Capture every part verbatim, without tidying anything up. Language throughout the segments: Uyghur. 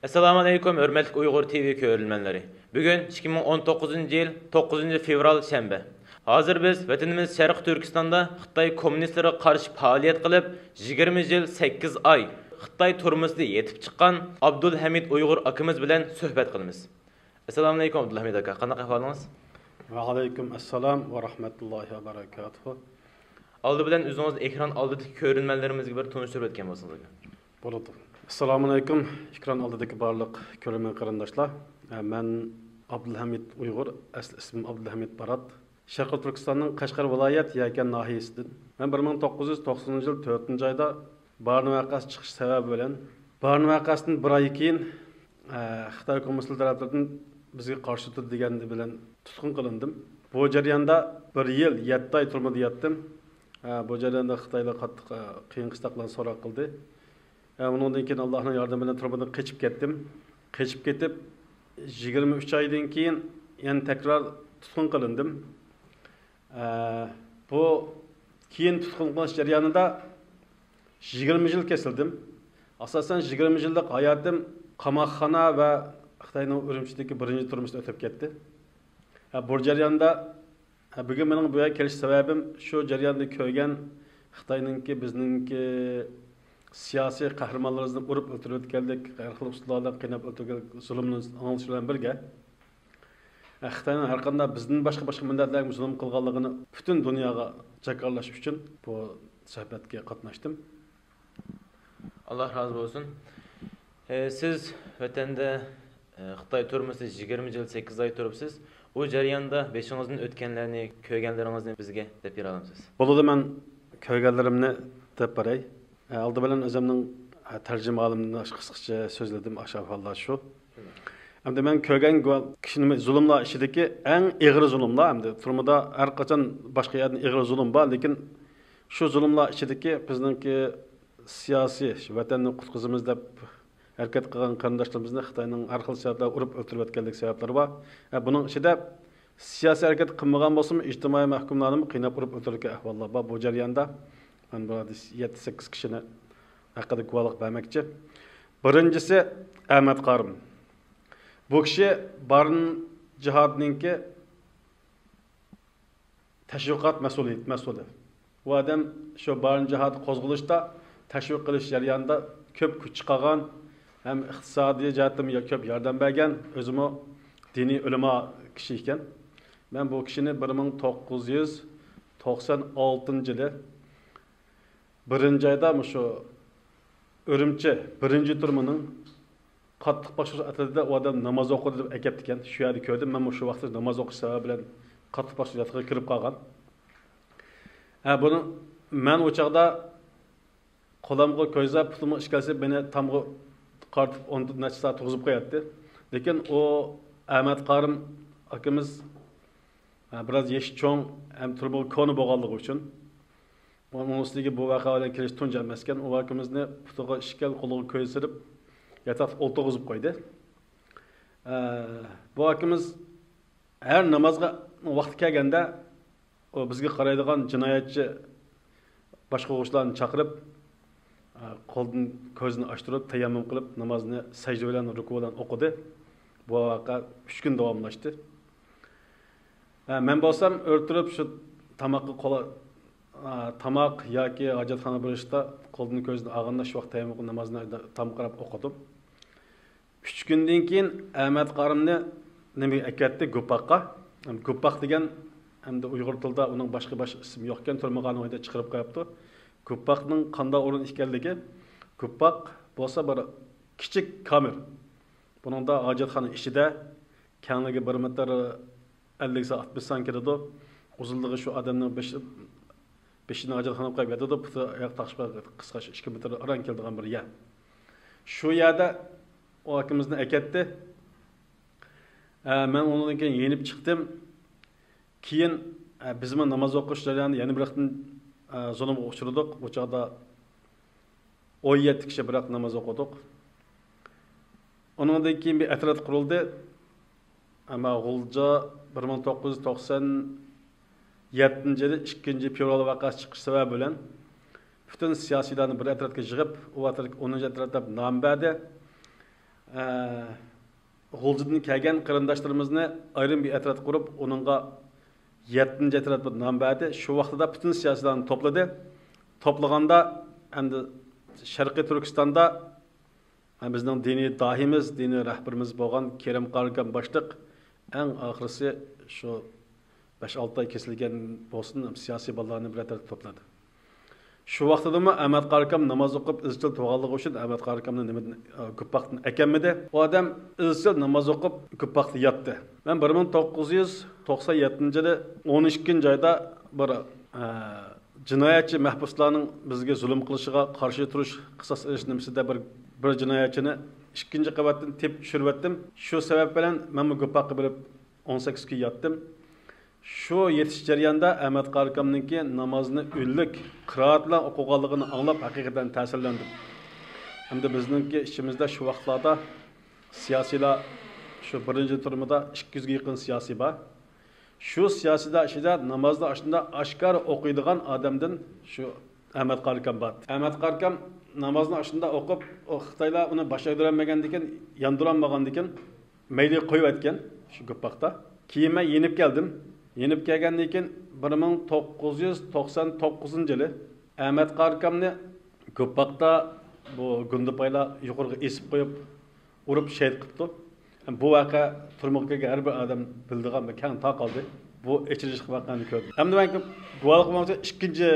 ئەسسالامۇئەلەيكۇم، ھۆرمەتلىك ئۇيغۇر تىۋى كۆرۈرمەنلىرى. بۈگۈن ئىككى مىڭ ئون توققۇزىنچى يىل توققۇزىنچى فېۋرال، شەنبە. ھازىر بىز ۋەتىنىمىز شەرقىي تۈركىستاندا خىتاي كوممۇنىستلىرىغا قارشى پائالىيەت قىلىپ، يىگىرمە يىل سەككىز ئاي خىتاي تۈرمىسىدە يېتىپ چىققان ئابدۇلھەمىد ئۇيغۇر ئاكىمىز بىلەن سۆھبەت قىلىمىز. ئەسسالامۇئەلەيكۇم، ئابدۇلھەمىد ئاكا، قانداق ئەھۋالىڭىز؟ ۋەئەلەيكۇم ئەسسالام ۋە رەھمەتۇللاھى ۋە بەرەكاتۇھۇ. ئالدى بىلەن ئۆزىڭىزنى ئېكران ئالدىدىكى كۆرۈرمەنلىرىمىزگە بىر تونۇشتۇرۇپ ئۆتكەن بولسىڭىز، ئاكا. بولىدۇ. ئەسسالامۇئەلەيكۇم، ئېكران ئالدىدىكى بارلىق كۆرۈرمەن قېرىنداشلار. ئە، مەن ئابدۇلھەمىد ئۇيغۇر، ئەسلى ئىسمىم ئابدۇلھەمىد بارات. شەرقىي تۈركىستاننىڭ قەشقەر ۋىلايەت يەكەن ناھىيەسىدىن. مەن بىر مىڭ توققۇز يۈز توقسىنىنچى يىل تۆتىنچى ئايدا بارىن ۋەقەسى چىقىش سەۋەبى بىلەن، بارىن ۋەقەسىدىن بىر ئاي كېيىن، ئە، خىتاي كوممۇنىستلىرى تەرەپلىرىدىن بىزگە قارشى تۇردى دېگەن بىلەن تۇتقۇن قىلىندىم. بۇ جەرياندا بىر يىل يەتتە ئاي تۈرمىدە ياتتىم. ئە، بۇ جەرياندا خىتايلار قاتتىق، ئە، قىيىن قىستاقلارنى سوراق قىلدى. ئە، ئۇنىڭدىن كېيىن ئاللاھنىڭ ياردىمى بىلەن تۈرمىدىن قېچىپ كەتتىم. قېچىپ كېتىپ، يىگىرمە ئۈچ ئايدىن كېيىن يەنە تەكرار تۇتقۇن قىلىندىم. ئە، بۇ كېيىن تۇتقۇن قىلىنىش جەريانىدا يىگىرمە يىل كېسىلدىم. ئاساسەن، يىگىرمە يىللىق ھاياتىم قاماقخانا ۋە خىتاينىڭ ئۈرۈمچىدىكى بىرىنچى تۈرمىسىدە ئۆتۈپ كەتتى. ھە، بۇ جەرياندا، ھە، بۈگۈن مېنىڭ بۇ يەرگە كېلىش سەۋەبىم، شۇ جەرياندا كۆرگەن خىتاينىڭكى، بىزنىڭكى سىياسىي قەھرىمانلىرىمىزنى ئۇرۇپ ئۆلتۈرۈۋەتكەنلىك، ھەر خىل ئۇسۇللار بىلەن قىيناپ ئۆلتۈرگەنلىك زۇلۇمنى ئاڭلىشىش بىلەن بىرگە، خىتاينىڭ ھەر قانداق بىزدىن باشقا، باشقا مىللەتلەرگە زۇلۇم قىلغانلىقىنى پۈتۈن دۇنياغا جاكارلاش ئۈچۈن بۇ سۆھبەتكە قاتناشتىم. ئاللا رازى بولسۇن. ئە، سىز ۋەتەندە، ئە، خىتاي تۈرمىسىدە يىگىرمە يىل سەككىز ئاي تۇرۇپسىز. ئۇ جەرياندا بېشىڭىزدىن ئۆتكەنلەرنى، كۆرگەنلىرىڭىزنى بىزگە دەپ بېرەلەمسىز؟ بولىدۇ، مەن كۆرگەنلىرىمنى دەپ بېرەي. ئە، ئالدى بىلەن ئۆزۈمنىڭ، ئە، تەرجىمىھالىمدىن قىسقىچە سۆزلىدىم، ئاشۇ ئەھۋاللار شۇ. ئەمدى مەن كۆرگەن گۇۋا-، كىشىنى زۇلۇملار ئىچىدىكى ئەڭ ئېغىر زۇلۇملار، ئەمدى تۈرمىدە ھەر قاچان باشقا يەردىن ئېغىر زۇلۇم بار، لېكىن شۇ زۇلۇملار ئىچىدىكى بىزنىڭكى سىياسىي، شۇ ۋەتەننى قۇتقۇزىمىز دەپ ھەرىكەت قىلغان قېرىنداشلىرىمىزنى خىتاينىڭ ھەر خىل سەۋەبلەر ئۇرۇپ ئۆلتۈرۈۋەتكەنلىك سەۋەبلىرى بار. ھە، بۇنىڭ ئىچىدە سىياسىي ھەرىكەت قىلمىغان بولسىمۇ، ئىجتىمائىي مەھكۇملارنىمۇ قىيناپ ئۇرۇپ ئۆلتۈرگەن ئەھۋاللار بار. بۇ جەرياندا مەن بۇ يەردە يەتتە، سەككىز كىشىنى ھەققىدە گۇۋاھلىق بەرمەكچى. بىرىنچىسى ئەمەت قارىم. بۇ كىشى بارىن جىھادىنىڭكى تەشۋىقات مەسئۇلى، مەسئۇلى. ئۇ ئادەم شۇ بارىن جىھادى قوزغىلىشتا، تەشۋىق قىلىش جەريانىدا كۆپ كۈچ چىقارغان، ھەم ئىقتىسادىي جەھەتتىمۇ كۆپ ياردەم بەرگەن، ئۆزىمۇ دىنىي ئۆلىما كىشى ئىكەن. مەن بۇ كىشىنى بىر مىڭ توققۇز يۈز توقسان ئالتىنچى يىلى بىرىنچى ئايدا مۇشۇ ئۈرۈمچى بىرىنچى تۈرمىنىڭ قاتتىق باشقۇرۇش ئەترىتىدە ئۇ ئادەم ناماز ئوقۇدى دەپ ئەكەپتىكەن. شۇ يەردە كۆردۈم. مەن مۇشۇ ۋاقىتتا ناماز ئوقۇش سەۋەبى بىلەن قاتتىق باشقۇرۇش ئەترىتىگە كىرىپ قالغان. ھە، بۇنى مەن ئۇ چاغدا قولامغا كۆيسە، پۇتۇمغا ئىش كەلسە، مېنى تامغا قارىتىپ ئون نەچچە سائەت تۇرغۇزۇپ قوياتتى. لېكىن ئۇ ئەمەت قارىم ئاكىمىز، ھە، بىراز يېشى چوڭ ھەم تۈرمىگە كونا بولغانلىقى ئۈچۈن، ئۇنىڭ ئۈستىگە بۇ ۋەقە بىلەن كېلىشى تۇنجى ئەمەسكەن. ئۇ ئاكىمىزنى پۇتىغا ئىش كەل، قولىغا كۆي سېلىپ، ياتاقتا ئولتۇرغۇزۇپ قويدى. ئە، بۇ ئاكىمىز ھەر نامازغا ۋاقتى كەلگەندە، ئۇ بىزگە قارايدىغان جىنايەتچى باشقۇرغۇچىلارنى چاقىرىپ، ئە، قولدىن كۆزىنى ئاچتۇرۇپ، تەيەممۇم قىلىپ، نامازنى سەجدە بىلەن، رۇكۇ بىلەن ئوقۇدى. بۇ ۋەقە ئۈچ كۈن داۋاملاشتى. ھە، مەن بولسام ئۆرە تۇرۇپ شۇ تاماققا قولا-، ئا، تاماق ياكى ھاجەتخانا بېرىشتا قولدىن كۆزدىن ئالغاندا شۇ ۋاقىت تەيەممۇم قىلىپ نامازنى تامغا قاراپ ئوقۇدۇم. ئۈچ كۈندىن كېيىن ئەمەت قارىمنى نېمىگە ئەكەتتى؟ گۇپپاققا. گۇپپاق دېگەن ئەمدى ئۇيغۇر تىلىدا ئۇنىڭ باشقا، باشقا ئىسمى يوقكەن، تۈرمىگە ئالاھىدە چىقىرىپ قويۇپتۇ. گۇپپاقنىڭ قانداق ئورۇن ئىكەنلىكى، گۇپپاق بولسا بىر كىچىك كامېر. بۇنىڭدا ھاجەتخانا ئىچىدە كەڭلىكى بىر مېتىر ئەللىك سان، ئاتمىش سان كېلىدۇ. ئۇزۇنلۇقى شۇ ئادەمنىڭ بېشى، بېشىنى ھاجەتخانىغا قويۇپ ياتىدۇ، پۇتى ئاياق تاقىشىپ قىسقا ئىككى مېتىر ئاران كېلىدىغان بىر يەر. شۇ يەردە ئۇ ئاكىمىزنى ئەكەتتى. ئە، مەن ئۇنىڭدىن كېيىن يېنىپ چىقتىم. كېيىن، ئە، بىزمۇ ناماز ئوقۇش جەريانىدا يەنە بىر قېتىم، ئە، زۇلۇمغا ئۇچرىدۇق. ئۇ چاغدا ئون يەتتە كىشى بىراق ناماز ئوقۇدۇق. ئۇنىڭدىن كېيىن بىر ئەترەت قۇرۇلدى. ئەمما غۇلجا بىر مىڭ توققۇز يۈز توقسان يەتتىنچى يىلى ئىككىنچى فېۋرال ۋەقەسى چىقىش سەۋەبى بىلەن پۈتۈن سىياسىيلارنى بىر ئەترەتكە يىغىپ، ئۇ ئەترەتكە ئونىنچى ئەترەت دەپ نام بەردى. ئە، غۇلجىدىن كەلگەن قېرىنداشلىرىمىزنى ئايرىم بىر ئەترەت قۇرۇپ، ئۇنىڭغا يەتتىنچى ئەترەت دەپ نام بەردى. شۇ ۋاقتىدا پۈتۈن سىياسىيلارنى توپلىدى. توپلىغاندا ئەمدى شەرقىي تۈركىستاندا، ھە، بىزنىڭ دىنىي داھىيمىز، دىنىي رەھبىرىمىز بولغان كېرىم قارىكان باشلىق ئەڭ ئاخىرسى شۇ بەش-ئالتە ئاي كېسىلگەن بولسۇن، سىياسىي بالىلارنى بىر تەرەپكە توپلىدى. شۇ ۋاقتىدىمۇ ئەمەت قارىكام ناماز ئوقۇپ ئىزچىل تۇرغانلىقى ئۈچۈن ئەمەت قارىكامنى نېمىدىن، ئە، گۇپپاقتىن ئەكەلمىدى. ئۇ ئادەم ئىزچىل ناماز ئوقۇپ گۇپپاقتا ياتتى. مەن بىر مىڭ توققۇز يۈز توقسان يەتتىنچى يىلى ئون ئىككىنچى ئايدا بىر، ئە، جىنايەتچى مەھبۇسلارنىڭ بىزگە زۇلۇم قىلىشىغا قارشى تۇرۇش، قىساس ئېلىش نېمىسىدە بىر، بىر جىنايەتچىنى ئىككىنچى قەۋەتتىن تېپىپ چۈشۈرۈۋەتتىم. شۇ سەۋەب بىلەن مەنمۇ گۇپپاققا بېرىپ ئون سەككىز كۈن ياتتىم. شۇ يېتىش جەريانىدا ئەمەت قارىكامنىڭكى نامازنى ئۈنلۈك قىرائەت بىلەن ئوقۇغانلىقىنى ئاڭلاپ ھەقىقەتەن تەسىرلەندىم. ھەمدە بىزنىڭكى ئىچىمىزدە شۇ ۋاقىتلاردا سىياسىيلار، شۇ بىرىنچى تۈرمىدە ئىككى يۈزگە يېقىن سىياسىي بار. شۇ سىياسىيلار ئىچىدە نامازنى ئاشۇنداق ئاشكارا ئوقۇيدىغان ئادەمدىن شۇ ئەمەت قارىكام بار. ئەمەت قارىكام نامازنى ئاشۇنداق ئوقۇپ، ئۇ خىتايلار ئۇنى باشايدۇرالمىغاندىكىن، ياندۇرالمىغاندىكىن، مەيلىگە قويۇۋەتكەن شۇ گۇپپاقتا. كېيىن مەن يېنىپ كەلدىم. يېنىپ كەلگەندىن كېيىن بىر مىڭ توققۇز يۈز توقسان توققۇزىنچى يىلى ئەمەت قارىكامنى گۇپپاقتا بۇ گۇندىپايلار يۇقىرىغا ئېسىپ قويۇپ، ئۇرۇپ شېھىت قىپتۇ. بۇ ۋەقە تۈرمىگە كىرگەن ھەر بىر ئادەم بىلىدىغان بىر كەڭ تارقالدى. بۇ ئېچىنىشلىق ۋەقەنى كۆردۈم. ئەمدى مەن گۇۋاھلىق بولمىسا ئىككىنچى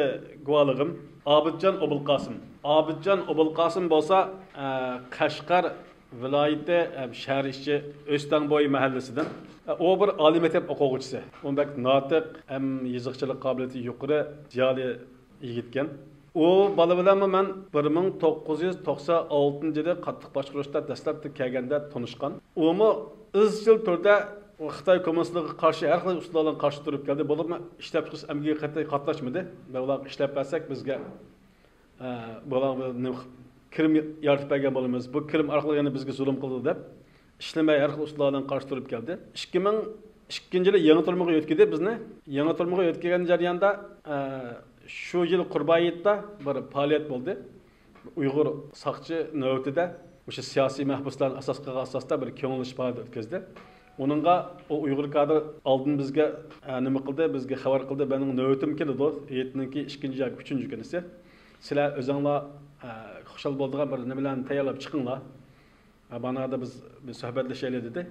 گۇۋاھلىقىم ئابىدجان ئوبۇلقاسىم. ئابىدجان ئوبۇلقاسىم بولسا، ئە، قەشقەر ۋىلايىتى، ئە، شەھەر ئىچى ئۆستەڭبويى مەھەللىسىدىن. ئە، ئۇ بىر ئالىي مەكتەپ ئوقۇغۇچىسى. ئۇ بەك ناتىق ھەم يېزىقچىلىق قابىلىيىتى يۇقىرى، زىيالىي يىگىتكەن. ئۇ بالا بىلەنمۇ مەن بىر مىڭ توققۇز يۈز توقسان ئالتىنچى يىلى قاتتىق باشقۇرۇشتا دەسلەپتە كەلگەندە تونۇشقان. ئۇمۇ ئىزچىل تۈردە خىتاي كوممۇنىستلىقىغا قارشى ھەر خىل ئۇسۇللار بىلەن قارشى تۇرۇپ كەلدى. بولۇپمۇ ئىشلەپچىقىرىش ئەمگىكىگە قەتئىي قاتناشمىدى. مەن ئۇلارغا ئىشلەپ بەرسەك بىزگە، ئە، بۇلارغا بىر نېمە كىرىم يارىتىپ بەرگەن بولىمىز. بۇ كىرىم ئارقىلىق يەنە بىزگە زۇلۇم قىلىدۇ دەپ ئىشلىمەي ھەر خىل ئۇسۇللار بىلەن قارشى تۇرۇپ كەلدى. ئىككى مىڭ ئىككىنچى يىلى يېڭى تۈرمىگە يۆتكىدى بىزنى. يېڭى تۈرمىگە يۆتكىگەن جەرياندا، ئە، شۇ يىل قۇربان ھېيتتا بىر پائالىيەت بولدى. ئۇيغۇر ساقچى نۆۋىتىدە مۇشۇ سىياسىي مەھبۇسلارنى ئاساس قىلغان ئاساستا بىر كۆڭۈل ئېچىش پائالىيىتى ئۆتكۈزدى. ئۇنىڭغا ئۇ ئۇيغۇر كادىر ئالدىن بىزگە، ئە، نېمە قىلدى، بىزگە خەۋەر قىلدى، مېنىڭ نۆۋىتىم كېلىدۇ، ھېيتنىڭكى ئىككىنچى ياكى ئۈچىنچى كۈنىسى. سىلەر ئۆزۈڭلار، ئە، خۇشال بولىدىغان بىر نېمىلەرنى تەييارلاپ چىقىڭلار. ئە، مانادا بىز، بىز سۆھبەتلىشەيلى دېدى.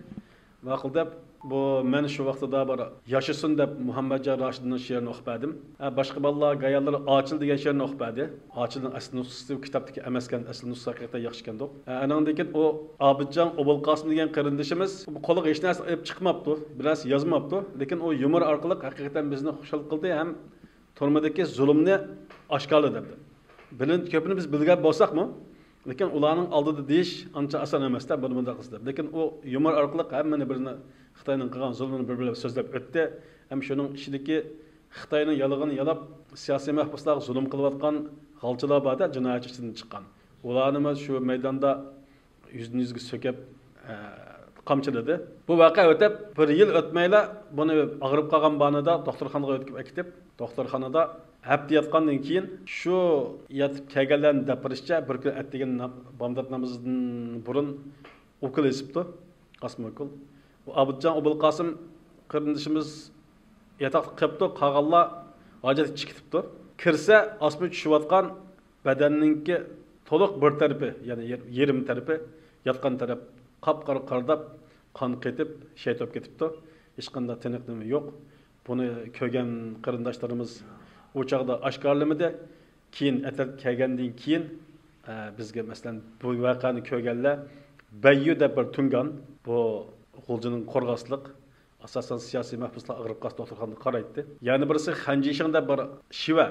ماقۇل دەپ، بۇ مەن شۇ ۋاقتىدا بىر ياشىسۇن دەپ مۇھەممەتجان راشىدىننىڭ شېئىرىنى ئوقۇپ بەردىم. ئە، باشقا بالىلار، گايانلار ئاچىل دېگەن شېئىرنى ئوقۇپ بەردى. ئاچىلنىڭ ئەسلى نۇسخىسى كىتابتىكى ئەمەسكەن، ئەسلى نۇسخىسى ھەقىقەتەن ياخشىكەندۇق. ئە، ئانىڭدىن كېيىن ئۇ ئابىدجان ئوبۇلقاسىم دېگەن قېرىندىشىمىز قولىغا ھېچ نەرسە ئېلىپ چىقماپتۇ، بىر نەرسە يازماپتۇ. لېكىن ئۇ يۇمۇر ئارقىلىق ھەقىقەتەن بىزنى خۇشال قىلدى ھەم تۈرمىدىكى زۇلۇمنى ئاشكارىلىدى. بىلىنىپ كۆپىنى بىز بىلگەن بولساقمۇ، لېكىن ئۇلارنىڭ ئالدىدا دېيىش ئانچە ئاسان ئەمەس-تە، بۇنى مۇنداق قىلسا دەپ. لېكىن ئۇ يۇمۇر ئارقىلىق ھەممىنى بىرنى، خىتاينىڭ قىلغان زۇلمىنى بىر-بىرلەپ سۆزلەپ ئۆتتى. ھەم شۇنىڭ ئىچىدىكى خىتاينىڭ يالىغىنى يالاپ، سىياسىي مەھبۇسلارغا زۇلۇم قىلىۋاتقان غالچىلار بار-دە، جىنايەتچى ئىچىدىن چىققان. ئۇلارنىمۇ شۇ مەيداندا يۈزدىن يۈزگە سۆكۈپ، ئە، قامچىلىدى. بۇ ۋەقە ئۆتۈپ بىر يىل ئۆتمەيلا بۇنى ئاغرىپ قالغان بانىدا دوختۇرخانىغا ئۆتكۈزۈپ ئەكېتىپ، دوختۇرخانىدا ھەپتە ياتقاندىن كېيىن شۇ ياتىپ كەلگەنلەرنىڭ دەپ بېرىشىچە بىر كۈنى ئەتىگەن نا-، بامدات نامىزىدىن بۇرۇن ئوكۇل ئېسىپتۇ. ئاسما ئوكۇل. ئۇ ئابىدجان ئوبۇلقاسىم قېرىندىشىمىز ياتاقتا قېپتۇ، قالغانلار ھاجەتكە چىقىپ كېتىپتۇ. كىرسە ئاسما چۈشۈۋاتقان بەدەننىڭكى تولۇق بىر تەرىپى، يەنى يېر-، يېرىم تەرىپى، ياتقان تەرەپ قاپقارا قارىداپ، قان قېتىپ، شېھىت بولۇپ كېتىپتۇ. ھېچقانداق تىنىق نېمە يوق. بۇنى كۆرگەن قېرىنداشلىرىمىز ئۇ چاغدا ئاشكارىلىمىدى. كېيىن ئەترەت كەلگەندىن كېيىن، ئە، بىزگە، مەسىلەن، بۇ ۋەقەنى كۆرگەنلەر بەييۈ دەپ بىر تۇڭگان، بۇ غۇلجىنىڭ قورغاسلىق، ئاساسەن سىياسىي مەھبۇسلار ئاغرىپ قالسا دوختۇرخانىدا قارايتتى. يەنە بىرسى خەنجىشىڭ دەپ بىر شىۋە،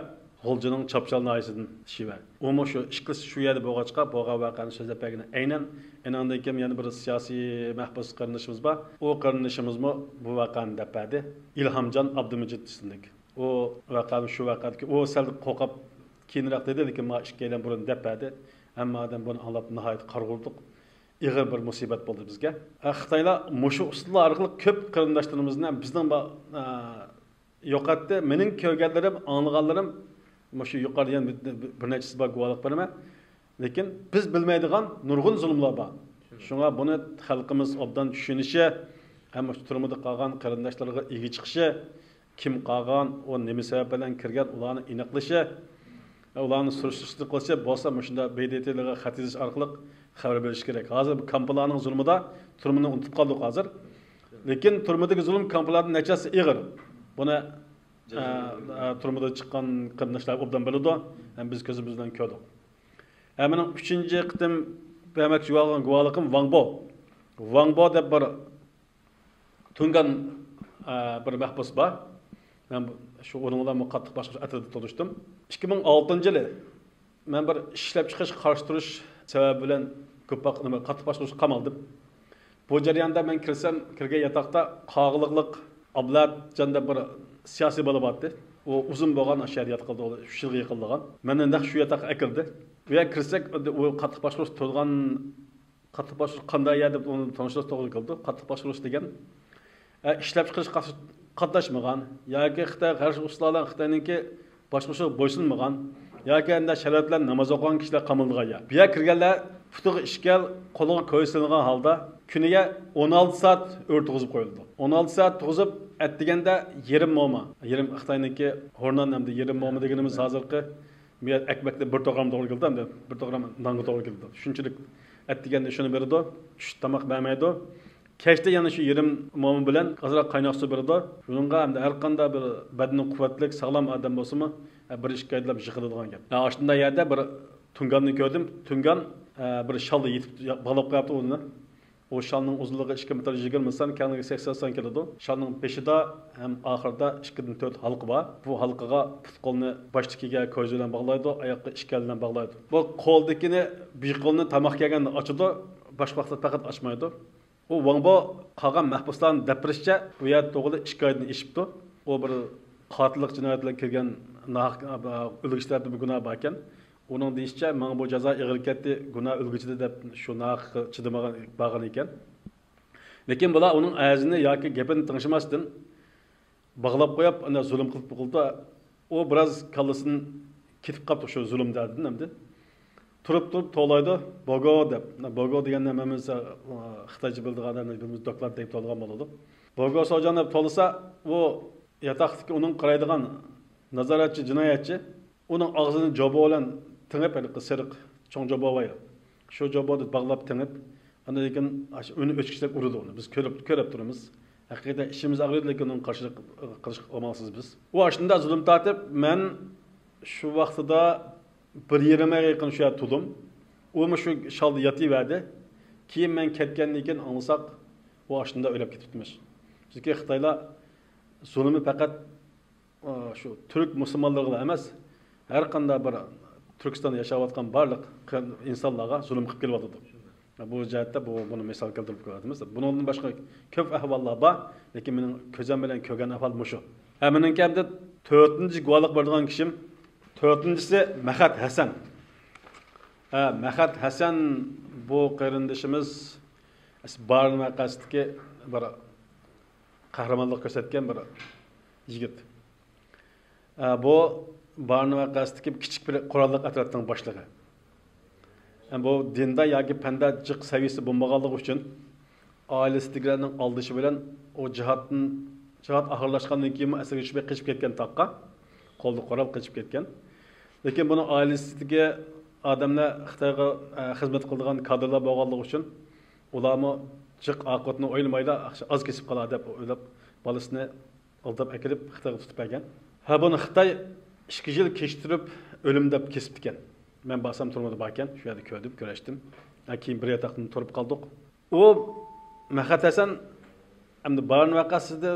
غۇلجىنىڭ چاپچال ناھىيەسىدىن شىۋە. ئۇمۇ شۇ ئىككىلىسى شۇ يەردە بولغاچقا، بولغان ۋەقەنى سۆزلەپ بەرگىنى ئەينەن. ئېنىڭدىن كېيىن يەنە بىر سىياسىي مەھبۇس قېرىندىشىمىز بار. ئۇ قېرىندىشىمىزمۇ بۇ ۋەقەنى دەپ بەردى. ئىلھامجان ئابدۇمىجىت ئىسىملىك. ئۇ ۋەقەنى شۇ ۋەقەدىكى، ئۇ سەل قورقۇپ كېيىنرەك دېدى، لېكىن ماڭا ئىككىيلەن بۇرۇن دەپ بەردى. ھەممە ئادەم بۇنى ئاڭلاپ ناھايىتى قارىغۇردۇق. ئېغىر بىر مۇسىبەت بولدى بىزگە. ئە، خىتايلار مۇشۇ ئۇسۇللار ئارقىلىق كۆپ قېرىنداشلىرىمىزنى، بىزنىڭ با-، ئە، يوقاتتى. مېنىڭ كۆرگەنلىرىم، ئاڭلىغانلىرىم، مۇشۇ يۇقىرىدا يەنە بىر، بىر، بىر نەچچىسى بار، گۇۋاھلىق بېرىمەن. لېكىن بىز بىلمەيدىغان نۇرغۇن زۇلۇملار بار. شۇڭا بۇنى خەلقىمىز ئوبدان چۈشىنىشى، ھەم مۇشۇ تۈرمىدە قالغان قېرىنداشلارغا ئىگە چىقىشى، كىم قالغان، ئۇ نېمە سەۋەب بىلەن كىرگەن، ئۇلارنى ئېنىقلىشى، ئۇلارنى سۈرۈشتە قىلىشى بولسا، مۇشۇنداق ب د ت لارغا خەت يېزىش ئارقىلىق خەۋەر بېرىش كېرەك. ھازىر بۇ كامپلارنىڭ زۇلمىدا تۈرمىنى ئۇنتۇپ قالدۇق ھازىر. لېكىن تۈرمىدىكى زۇلۇم كامپلاردىن نەچچە ھەسسە ئېغىر. بۇنى، ئە، ئە، تۈرمىدىن چىققان قېرىنداشلار ئوبدان بىلىدۇ. ھەم بىز كۆزىمىز بىلەن كۆردۇق. ھە، مېنىڭ ئۈچىنچى قېتىم بەرمەكچى بولغان گۇۋاھلىقىم ۋاڭ بو. ۋاڭ بو دەپ بىر تۇڭگان، ئە، بىر مەھبۇس بار. مەن بۇ، شۇ ئۇنىڭ بىلەن قاتتىق باشقۇرۇش ئەترىتىدە تونۇشتۇم. ئىككى مىڭ ئالتىنچى يىلى مەن بىر ئىشلەپچىقىرىش قارشى تۇرۇش سەۋەبى بىلەن كۆپپەق، نېمە، قاتتىق باشقۇرۇشقا قامالدىم. بۇ جەرياندا مەن كىرسەم، كىرگەن ياتاقتا قاغىلىقلىق ئابلەتجان دەپ بىر سىياسىي بالا بارتتى. ئۇ ئۇزۇن بولغان، ئاشۇ يەردە ياتقىلى ئۈچ يىلغا يېقىنلىغان. مەننى نەق شۇ ياتاققا ئەكىردى. بۇ يەرگە كىرسەك، ئۇ قاتتىق باشقۇرۇش تۇرغان قاتتىق باشقۇرۇش قانداق يەر دەپ ئۇنى تونۇشتۇرۇش توغرا كېلىدۇ. قاتتىق باشقۇرۇش دېگەن، ئە، ئىشلەپچىقىرىشقا قاتناشمىغان ياكى خىتاي غەرب ئۇستىلارنىڭ خىتاينىڭكى باشقۇرۇشىغا بويسۇنمىغان ياكى ئەندە شەرەت بىلەن ناماز ئوقۇغان كىشىلەر قامىلىدىغان يەر. بۇ يەرگە كىرگەنلەر پۇتىغا ئىشكەل، قولىغا كويزا سېلىنغان ھالدا كۈنىگە ئون ئالتە سائەت ئۆرە تۇرغۇزۇپ قويۇلىدۇ. ئون ئالتە سائەت تۇرغۇزۇپ، ئەتىگەندە يېرىم موما، يېرىم خىتاينىڭكى ھورنان ھەمدە يېرىم موما دېگىنىمىز ھازىرقى بۇ يەر ئەكمەكتە بىر توغرام توغرا كېلىدۇ، ھەمدە بىر توغرام نانغا توغرا كېلىدۇ. شۇنچىلىك ئەتىگەندە شۇنى بېرىدۇ، چۈش تاماق بەرمەيدۇ. كەچتە يەنە شۇ يېرىم موما بىلەن ئازراق قايناق سۇ بېرىدۇ. شۇنىڭغا ھەمدە ھەر قانداق بىر بەدىنى قۇۋۋەتلىك، ساغلام ئادەم بولسىمۇ، بىر ئىككى ئايدىلا يىقىلىدىغان گەپ. ئاشۇنداق يەردە بىر تۇڭگاننى كۆردۈم. تۇڭگان بىر شالدا يېتىپ باغلاپ قويۇپتۇ ئۇنى. ئۇ شالنىڭ ئۇزۇنلۇقى ئىككى مېتىر يىگىرمە سان، كەڭلىكى سەكسەن سان كېلىدۇ. شالنىڭ بېشىدا ھەم ئاخىرىدا ئىككىدىن تۆت ھالقا بار. بۇ ھالقىغا پۇت-قولنى باشتىكىگە كويزا بىلەن باغلايدۇ، ئاياققا ئىككىيلەن باغلايدۇ. بۇ قولدىكىنى، بىر قولنى تاماق كەلگەندە ئاچىدۇ، باشقا ۋاقىتتا پەقەت ئاچمايدۇ. ئۇ ۋاڭبو قالغان مەھبۇسلارنىڭ دەپ بېرىشىچە، بۇ يەردە تۇرغىلى ئىككى ئايدىن ئېشىپتۇ. ئۇ بىر قاتىللىق جىنايەت بىلەن كىرگەن ناھەق، ئۆلگۈچى تەرىپىدىن بىر گۇناھ باركەن. ئۇنىڭ دېيىشىچە، ماڭا بۇ جازا ئېغىر كەتتى، گۇناھ ئۆلگۈچىدە دەپ شۇ ناھەققە چىدىمىغان بارغان ئىكەن. لېكىن بۇلار ئۇنىڭ ئەرزىنى ياكى گېپىنى تىڭشىماستىن، باغلاپ قويۇپ، ئانداق زۇلۇم قىلىپ قىلدى. ئۇ بىراز كاللىسىدىن كېتىپ قاپتۇ شۇ زۇلۇم دەردىدىن ئەمدى. تۇرۇپ تۇرۇپ توۋلايدۇ، بوگو دەپ. بوگو دېگەندە ھەممىمىز، ئە، خىتايچە بىلىدىغان ئادەملەر بىلىمىز، دوكلات دەپ توۋلىغان بولىدۇ. بوگو سوجان دەپ توۋلىسا، ئۇ ياتاقتىكى ئۇنىڭ قارايدىغان نازارەتچى، جىنايەتچى ئۇنىڭ ئاغزىنى جوبا بىلەن تېڭىپ، ھېلىقى سېرىق چوڭ جوبا بار يا، شۇ جوبا بىلەن باغلاپ تېڭىپ، ئاندىن كېيىن ئاشۇ ئۈنى ئۆچكىسىدەك ئۇرىدۇ ئۇنى. بىز كۆرۈپ، كۆرۈپ تۇرىمىز. ھەقىقەتەن ئىچىمىز ئاغرىيدۇ، لېكىن ئۇنىڭ قارشىلىق قىلىشقا ئامالسىز بىز. ئۇ ئاشۇنداق زۇلۇم تارتىپ، مەن شۇ ۋاقتىدا بىر يېرىم ئايغا يېقىن شۇ يەردە تۇردۇم. ئۇمۇ شۇ شالدا ياتىۋەردى. كېيىن مەن كەتكەندىن كېيىن ئاڭلىساق، ئۇ ئاشۇنداق ئۆلۈپ كېتىپتىمىش. چۈنكى خىتايلار زۇلۇمى پەقەت ئا، شۇ تۈرك مۇسۇلمانلىرىغىلا ئەمەس، ھەر قانداق بىر تۈركىستاندا ياشاۋاتقان بارلىق قىر-، ئىنسانلارغا زۇلۇم قىلىپ كېلىۋاتىدۇ. بۇ جەھەتتە بۇ، بۇنى مىسال كەلتۈرۈپ كۆرۈۋاتىمىز. بۇنىڭدىن باشقا كۆپ ئەھۋاللار بار، لېكىن مېنىڭ كۆزۈم بىلەن كۆرگەن ئەھۋال مۇشۇ. ھە، مېنىڭكى ئەمدى تۆتىنچى گۇۋاھلىق بېرىدىغان كىشىم، تۆتىنچىسى مەخەت ھەسەن. ھە، مەخەت ھەسەن بۇ قېرىندىشىمىز بارىن ۋەقەسىدىكى بىر قەھرىمانلىق كۆرسەتكەن بىر يىگىت. ئە، بۇ بارىن ۋەقەسىدىكى كىچىك بىر قوراللىق ئەترەتنىڭ باشلىقى. ئە، بۇ دىندا ياكى پەندە جىق سەۋىيىسى بولمىغانلىقى ئۈچۈن، ئائىلىسىدىكىلەرنىڭ ئالدىشى بىلەن ئۇ جىھادتىن، جىھاد ئاخىرلاشقاندىن كېيىنمۇ ئەسىرگە چۈشمەي قېچىپ كەتكەن تاغقا. قولىدا قورال قېچىپ كەتكەن. لېكىن بۇنىڭ ئائىلىسىدىكى ئادەملەر خىتايغا، ئە، خىزمەت قىلىدىغان كادىرلار بولغانلىقى ئۈچۈن، ئۇلارمۇ جىق ئاقىۋىتىنى ئويلىمايلا، ئاز كېسىپ قالار دەپ ئويلاپ، بالىسىنى ئالداپ ئەكېلىپ خىتايغا تۇتۇپ بەرگەن. ھە، بۇنى خىتاي ئىككى يىل كېچىكتۈرۈپ ئۆلۈم دەپ كېسىپتىكەن. مەن بارسام تۈرمىدە باركەن، شۇ يەردە كۆردۈم، كۆرۈشتۈم. ھە، كېيىن بىر ياتاقتىن تۇرۇپ قالدۇق. ئۇ مەخەت ھەسەن ئەمدى بارىن ۋەقەسىدە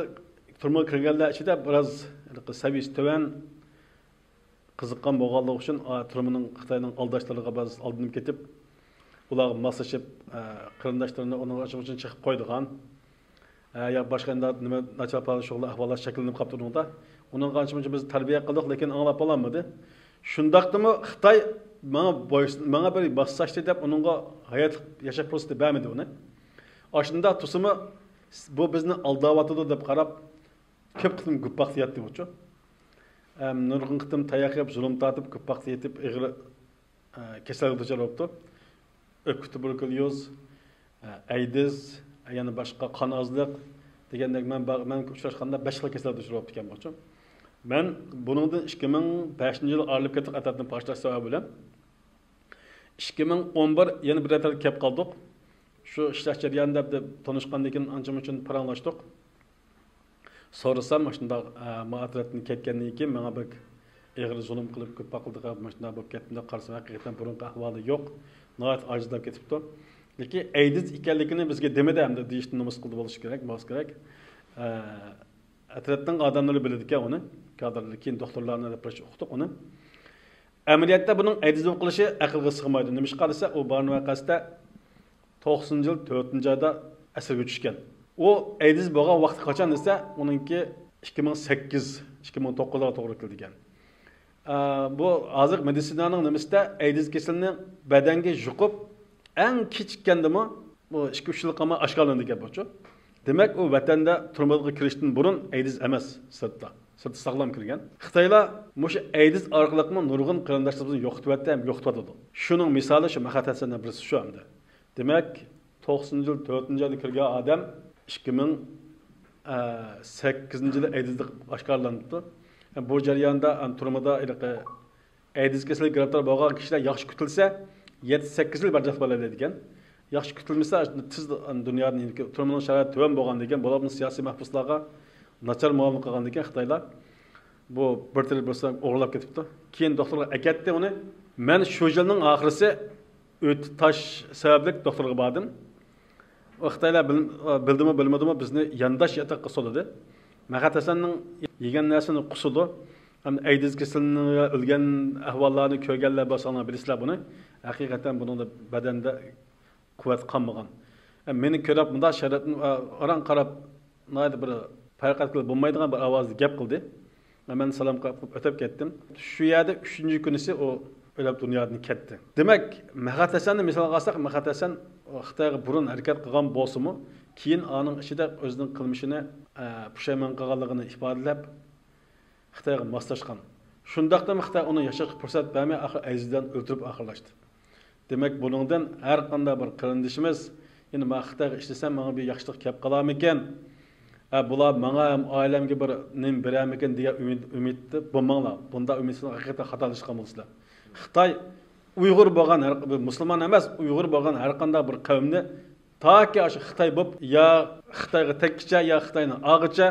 تۈرمىگە كىرگەنلەر ئىچىدە بىراز سەۋىيىسى تۆۋەن، قىزىققان بولغانلىقى ئۈچۈن، ئا، تۈرمىنىڭ، خىتاينىڭ ئالداشلىرىغا بىراز ئالدىنىپ كېتىپ، ئۇلارغا ماسلىشىپ، ئە، قېرىنداشلىرىنى ئۇنىڭ ئاچىمىزدىن چېقىپ قويىدىغان، ئە، يا باشقا ئەندى نېمە ناچار پالىشۇقلۇق ئەھۋاللار شەكىللىنىپ قاپتۇ ئۇنىڭدا. ئۇنىڭغا ئانچە-مۇنچە بىز تەربىيە قىلدۇق، لېكىن ئاڭلاپ بولالمىدى. شۇنداقتىمۇ خىتاي ماڭا بويسۇن-، ماڭا بىر ماسلاشتى دەپ ئۇنىڭغا ھاياتلىق ياشاش پۇرسىتى بەرمىدى ئۇنى. ئاشۇنداق تۇرسىمۇ، بۇ بىزنى ئالداۋاتىدۇ دەپ قاراپ، كۆپ قېتىم گۇپپاقتا ياتتى بۇچۇ. ئەم، نۇرغۇن قېتىم تاياق يەپ، زۇلۇم تارتىپ، گۇپپاقتا يېتىپ، ئېغىر، ئە، كېسەلگە دۇچار بوپتۇ. ئۆپكە تۇبېركۇليوز، ئەيدىز، يەنە باشقا قان ئازلىق دېگەندەك، مەن با-، مەن ئۇچراشقاندا بەش خىل كېسەلگە دۇچ بوپتىكەن بۇچۇ. مەن بۇنىڭدىن ئىككى مىڭ بەشىنچى يىل ئايرىلىپ كەتتۇق، ئەترەتنى پارچىلاش سەۋەبى بىلەن. ئىككى مىڭ ئون بىر يەنە بىر ئەترەتكە كەپ قالدۇق. شۇ ئىشلەش جەريانىدا بىر تونۇشقاندىن كېيىن ئانچە-مۇنچە پاراڭلاشتۇق. سورىسام، مۇشۇنداق، ئە، ما ئەترەتتىن كەتكەندىن كېيىن ماڭا بەك ئېغىر زۇلۇم قىلىپ، كۆپ قىلدى، مۇشۇنداق بولۇپ كەتتى دەپ قارىسام، ھەقىقەتەن بۇرۇنقى ئەھۋالى يوق، ناھايىتى ئاجىزلاپ كېتىپتۇ. لېكىن ئەيدىز ئىكەنلىكىنى بىزگە دېمىدى، ئەمدى دېيىشنى نومۇس قىلدى بولۇش كېرەك، بولسا كېرەك. ئە، ئەترەتنىڭ ئادەملىرى بىلىدىكەن ئۇنى، كادىرلىرى، كېيىن دوختۇرلارنى دەپ بىر ئۇقتۇق ئۇنى. ئەمەلىيەتتە بۇنىڭ ئەيدىز بولۇپ قېلىشى ئەقىلگە سىغمايدۇ. نېمىشقا دېسە، ئۇ بارىن ۋەقەسىدە توقسىنىنچى يىل تۆتىنچى ئايدا ئەسىرگە چۈشكەن. ئۇ ئەيدىز بولغان ۋاقتى قاچان دېسە، ئۇنىڭكى ئىككى مىڭ سەككىز، ئىككى مىڭ توققۇزغا توغرا كېلىدىكەن. ئە، بۇ ھازىر مېدىتسىنانىڭ نېمىسىدە ئەيدىز كېسىلىنى بەدەنگە يۇقۇپ، ئەڭ كېچىككەندىمۇ بۇ ئىككى-ئۈچ يىل قالماي ئاشكارىلىنىدىكەن بۇچۇ. دېمەك، ئۇ ۋەتەندە تۈرمىگە كىرىشتىن بۇرۇن ئەيدىز ئەمەس، سىرتتا. سىرتى ساغلام كىرگەن. خىتايلار مۇشۇ ئەيدىز ئارقىلىقمۇ نۇرغۇن قېرىنداشلىرىمىزنى يوقىتىۋەتتى ھەم يوقىتىۋاتىدۇ. شۇنىڭ مىسالى شۇ مەقئەت ھەسەننىڭ بىرسى شۇ ئەمدى. دېمەك، توقسىنىنچى يىل تۆتىنچى ئايدا كىرگەن ئادەم ئىككى مىڭ سەككىزىنچى يىلى ئەيدىزلىق ئاشكارىلىنىپتۇ. بۇ جەرياندا، ئەم، تۈرمىدە ھېلىقى ئەيدىزگە كېسىلىگە گىرىپتار بولغان كىشىلەر ياخشى كۈتۈلسە، يەتتە-سەككىز يىل بەرجەستە بولالايدىكەن. ياخشى كۈتۈلمىسە، تېز دۇنيادىن، تۈرمىنىڭ شارائىتى تۆۋەن بولغاندىكىن، بولۇپمۇ سىياسىي مەھبۇسلارغا ناچار مۇئامىلە قىلغاندىكىن خىتايلار، بۇ بىر تېرە بىرسى ئوغرىلاپ كېتىپتۇ. كېيىن دوختۇرغا ئەكەتتى ئۇنى. مەن شۇ يىلنىڭ ئاخىرىسى ئۆتە تاش سەۋەبلىك دوختۇرغا باردىم. ئۇ خىتايلار بىل-، بىلدىمۇ بىلمىدىمۇ بىزنى يانداش ياتاققا سولىدى. مەقئەت ھەسەننىڭ يېگەن نەرسىنى قۇسىدۇ. ھەم ئەيدىز كېسىلىنى ۋە ئۆلگەن ئەھۋاللارنى كۆرگەنلەر بولساڭلار بىلىسىلەر بۇنى. ھەقىقەتەن بۇنىڭدا بەدەندە قۇۋۋەت قالمىغان. مېنى كۆرۈپ مۇنداق شەرەپنى ئاران قاراپ، ناھايىتى بىر پەرق ئەتكىلى بولمايدىغان بىر ئاۋازدا گەپ قىلدى. مەن سالام قىلىپ ئۆتۈپ كەتتىم. شۇ يەردە ئۈچىنچى كۈنىسى ئۇ ئۆلۈپ دۇنيادىن كەتتى. دېمەك، مەقئەت ھەسەننى مىسالغا ئالساق، مەقئەت ھەسەن خىتايغا بۇرۇن ھەرىكەت قىلغان بولسىمۇ، كېيىن ئانىڭ ئىچىدە ئۆزىنىڭ قىلمىشىنى، ئە، پۇشايمان قىلغانلىقىنى ئىپادىلەپ، خىتايغا ماسلاشقان. شۇنداقتىمۇ خىتاي ئۇنىڭ ياشاشقا پۇرسەت بەرمەي، ئاخىر ئەيدىزدىن ئۆلتۈرۈپ ئاخىرلاشتى. دېمەك، بۇنىڭدىن ھەر قانداق بىر قېرىندىشىمىز، يەنە مەن خىتايغا ئىشلىسەم، ماڭا بىر ياخشىلىق كەپ قالارمىكىن؟ ئە، بۇلار ماڭا ھەم ئائىلەمگە بىر نېمە بېرەرمىكىن دېگەن ئۈمىد، ئۈمىدتە بولماڭلار. بۇنداق ئۈمىدسىزلىك ھەقىقەتەن خاتالىشقان بولىسىلەر. خىتاي ئۇيغۇر بولغان ھەر، مۇسۇلمان ئەمەس، ئۇيغۇر بولغان ھەر قانداق بىر قەۋمنى تاكى ئاشۇ خىتاي بولۇپ، يا خىتايغا تەگكىچە، يا خىتاينى ئالغىچە،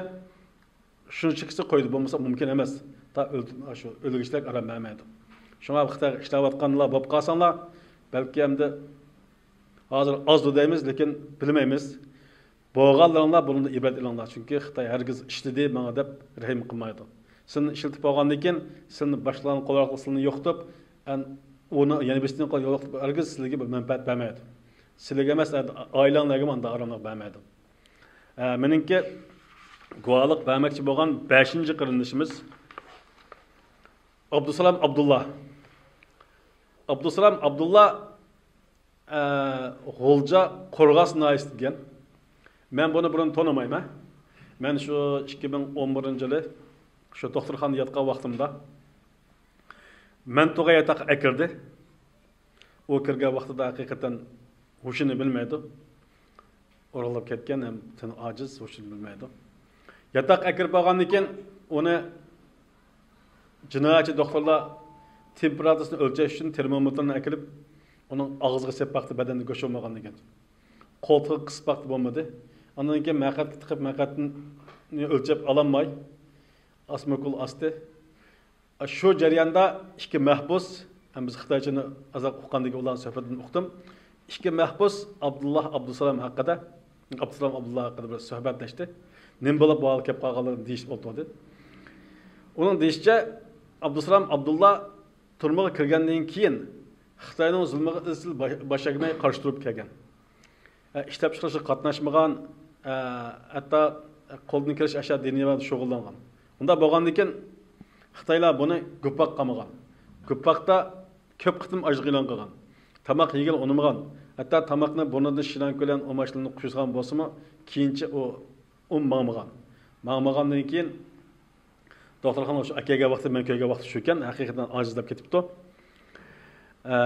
شۇنچىلىكىچە قويىدۇ، بولمىسا مۇمكىن ئەمەس. تا ئۆل-، شۇ ئۆلگۈچىلەر ئارام بەرمەيدۇ. شۇڭا خىتايغا ئىشلەۋاتقانلار بولۇپ قالساڭلار، بەلكى ئەمدى ھازىر ئازدۇ دەيمىز، لېكىن بىلمەيمىز. بولغانلىرىڭلار بۇنىڭدىن ئىبرەت ئېلىڭلار، چۈنكى خىتاي ھەرگىز ئىشلىدى ماڭا دەپ رەھىم قىلمايدۇ. سىلىنى ئىشلىتىپ بولغاندىن كېيىن، سىلىنى باشقىلارنىڭ قول ئارقىلىق سىلىنى يوقىتىپ، ئەن-، ئۇنى يەنە بىرسىنىڭ قولىغا يوقىتىپ، ھەرگىز سىلىگە بىر مەنپەئەت بەرمەيدۇ. سىلىگە ئەمەس، ئائىلەڭلەرگىمۇ ئانداق ئاراملىق بەرمەيدۇ. ئە، مېنىڭكى گۇۋاھلىق بەرمەكچى بولغان بەشىنچى قېرىندىشىمىز ئابدۇسالام ئابدۇللا. ئابدۇسالام ئابدۇللا، ئە، غۇلجا قورغاس ناھىيەسىدىن. مەن بۇنى بۇرۇن تونۇمايمەن. مەن شۇ ئىككى مىڭ ئون بىرىنچى يىلى شۇ دوختۇرخانىدا ياتقان ۋاقتىمدا مەنتۇغا ياتاققا ئەكىردى. ئۇ كىرگەن ۋاقتىدا ھەقىقەتەن ھوشىنى بىلمەيدۇ. ئورۇنلاپ كەتكەن ھەم تېنى ئاجىز، ھوشىنى بىلمەيدۇ. ياتاققا ئەكىرىپ بولغاندىن كېيىن ئۇنى جىنايەتچى دوختۇرلار تېمپېراتۇرىسىنى ئۆلچەش ئۈچۈن تېرمومېتىرنى ئەكىرىپ، ئۇنىڭ ئاغزىغا سېلىپ باقتى، بەدەندە گۆش بولمىغاندىكىن. قولتۇقىغا قىسىپ باقتى، بولمىدى. ئاندىن كېيىن مەقئەتكە تىقىپ، مەقئەتنى ئۆلچەپ ئالالماي، ئاسما ئوكۇل ئاستى. شۇ جەرياندا ئىككى مەھبۇس، ھەم بىز خىتايچىنى ئازراق ئۇققاندىكىن ئۇلارنىڭ سۆھبىتىدىن ئۇقتۇم. ئىككى مەھبۇس ئابدۇللا ئابدۇسالام ھەققىدە، ئابدۇسالام ئابدۇللا ھەققىدە بىر سۆھبەتلەشتى. نېمە بولۇپ بۇ ھالغا كەپ قالغانلىقىنى دېيىشىپ ئولتۇردى. ئۇنىڭ دېيىشىچە، ئابدۇسالام ئابدۇللا تۈرمىگە كىرگەندىن كېيىن خىتاينىڭ زۇلمىغا ئىزچىل باش، باش ئەگمەي قارشى تۇرۇپ كەلگەن. ئە، ئىشلەپچىقىرىشقا قاتناشمىغان، ئە، ھەتتا قولدىن كېلىشىچە ئاشۇ دىنىي بىلەن شۇغۇللانغان. ئۇنداق بولغاندىن كېيىن خىتايلار بۇنى گۇپپاق قامىغان. گۇپپاقتا كۆپ قېتىم ئاچلىق ئېلان قىلغان. تاماق يېگىلى ئۇنىمىغان. ھەتتا تاماقنى بۇرنىدىن شىلانكا بىلەن ئۇماچلىرىنى قۇيسىغان بولسىمۇ، كېيىنچە ئۇ، ئۇ ماڭمىغان. ماڭمىغاندىن كېيىن دوختۇرخانىغا شۇ ئەكەلگەن ۋاقتى، مەن كۆرگەن ۋاقتى شۇكەن، ھەقىقەتەن ئاجىزلاپ كېتىپتۇ. ئە،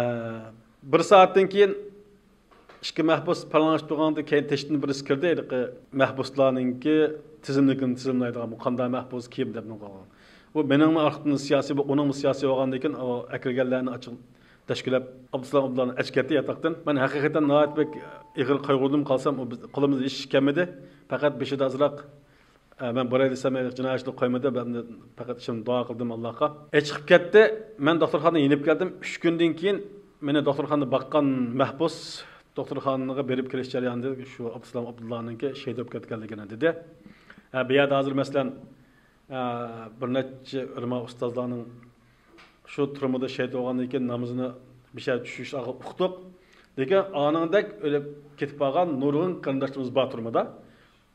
بىر سائەتتىن كېيىن ئىككى مەھبۇس پاراڭلىشىپ تۇرغاندا كېيىن تېشىدىن بىرسى كىردى، ھېلىقى مەھبۇسلارنىڭكى تىزىملىكىنى تىزىملايدىغان، بۇ قانداق مەھبۇس، كىم دەپ نۇقۇلغان. ئۇ مېنىڭمۇ ئارقىدىن سىياسىي، بۇ ئۇنىڭمۇ سىياسىي بولغاندىن كېيىن ئۇ ئەكىرگەنلەرنى ئاچىق تەشكىللەپ، ئابدۇسالام ئابدۇللانى ئەچىپ كەتتى ياتاقتىن. مەن ھەقىقەتەن ناھايىتى بەك ئېغىر قايغۇردۇم، قالسام ئۇ بىز، قولىمىزدا ھېچ ئىش كەلمىدى. پەقەت بېشىدا ئازراق، ئە، مەن بوراي دېسەم، جىنايەتچىلىك قويمىدى. مەن پەقەت ئىچىمدە دۇئا قىلدىم ئاللاغا. ئېچىقىپ كەتتى. مەن دوختۇرخانىدىن يېنىپ كەلدىم. ئۈچ كۈندىن كېيىن مېنى دوختۇرخانىدا باققان مەھبۇس دوختۇرخانىغا بېرىپ كېلىش جەريانىدا شۇ ئابدۇسالام ئابدۇللانىڭكى شېھىت بولۇپ كەتكەنلىكىنى دېدى. ئە، بۇ يەردە ھازىر مەسىلەن، ئە، بىر نەچچە ئۆلىما ئۇستازلارنىڭ شۇ تۈرمىدە شېھىت بولغاندىن كېيىن نامىزىنى بىشەر چۈشۈش ئۇقتۇق. لېكىن ئانىڭدەك ئۆلۈپ كېتىپ قالغان نۇرغۇن قېرىنداشلىرىمىز بار تۈرمىدە.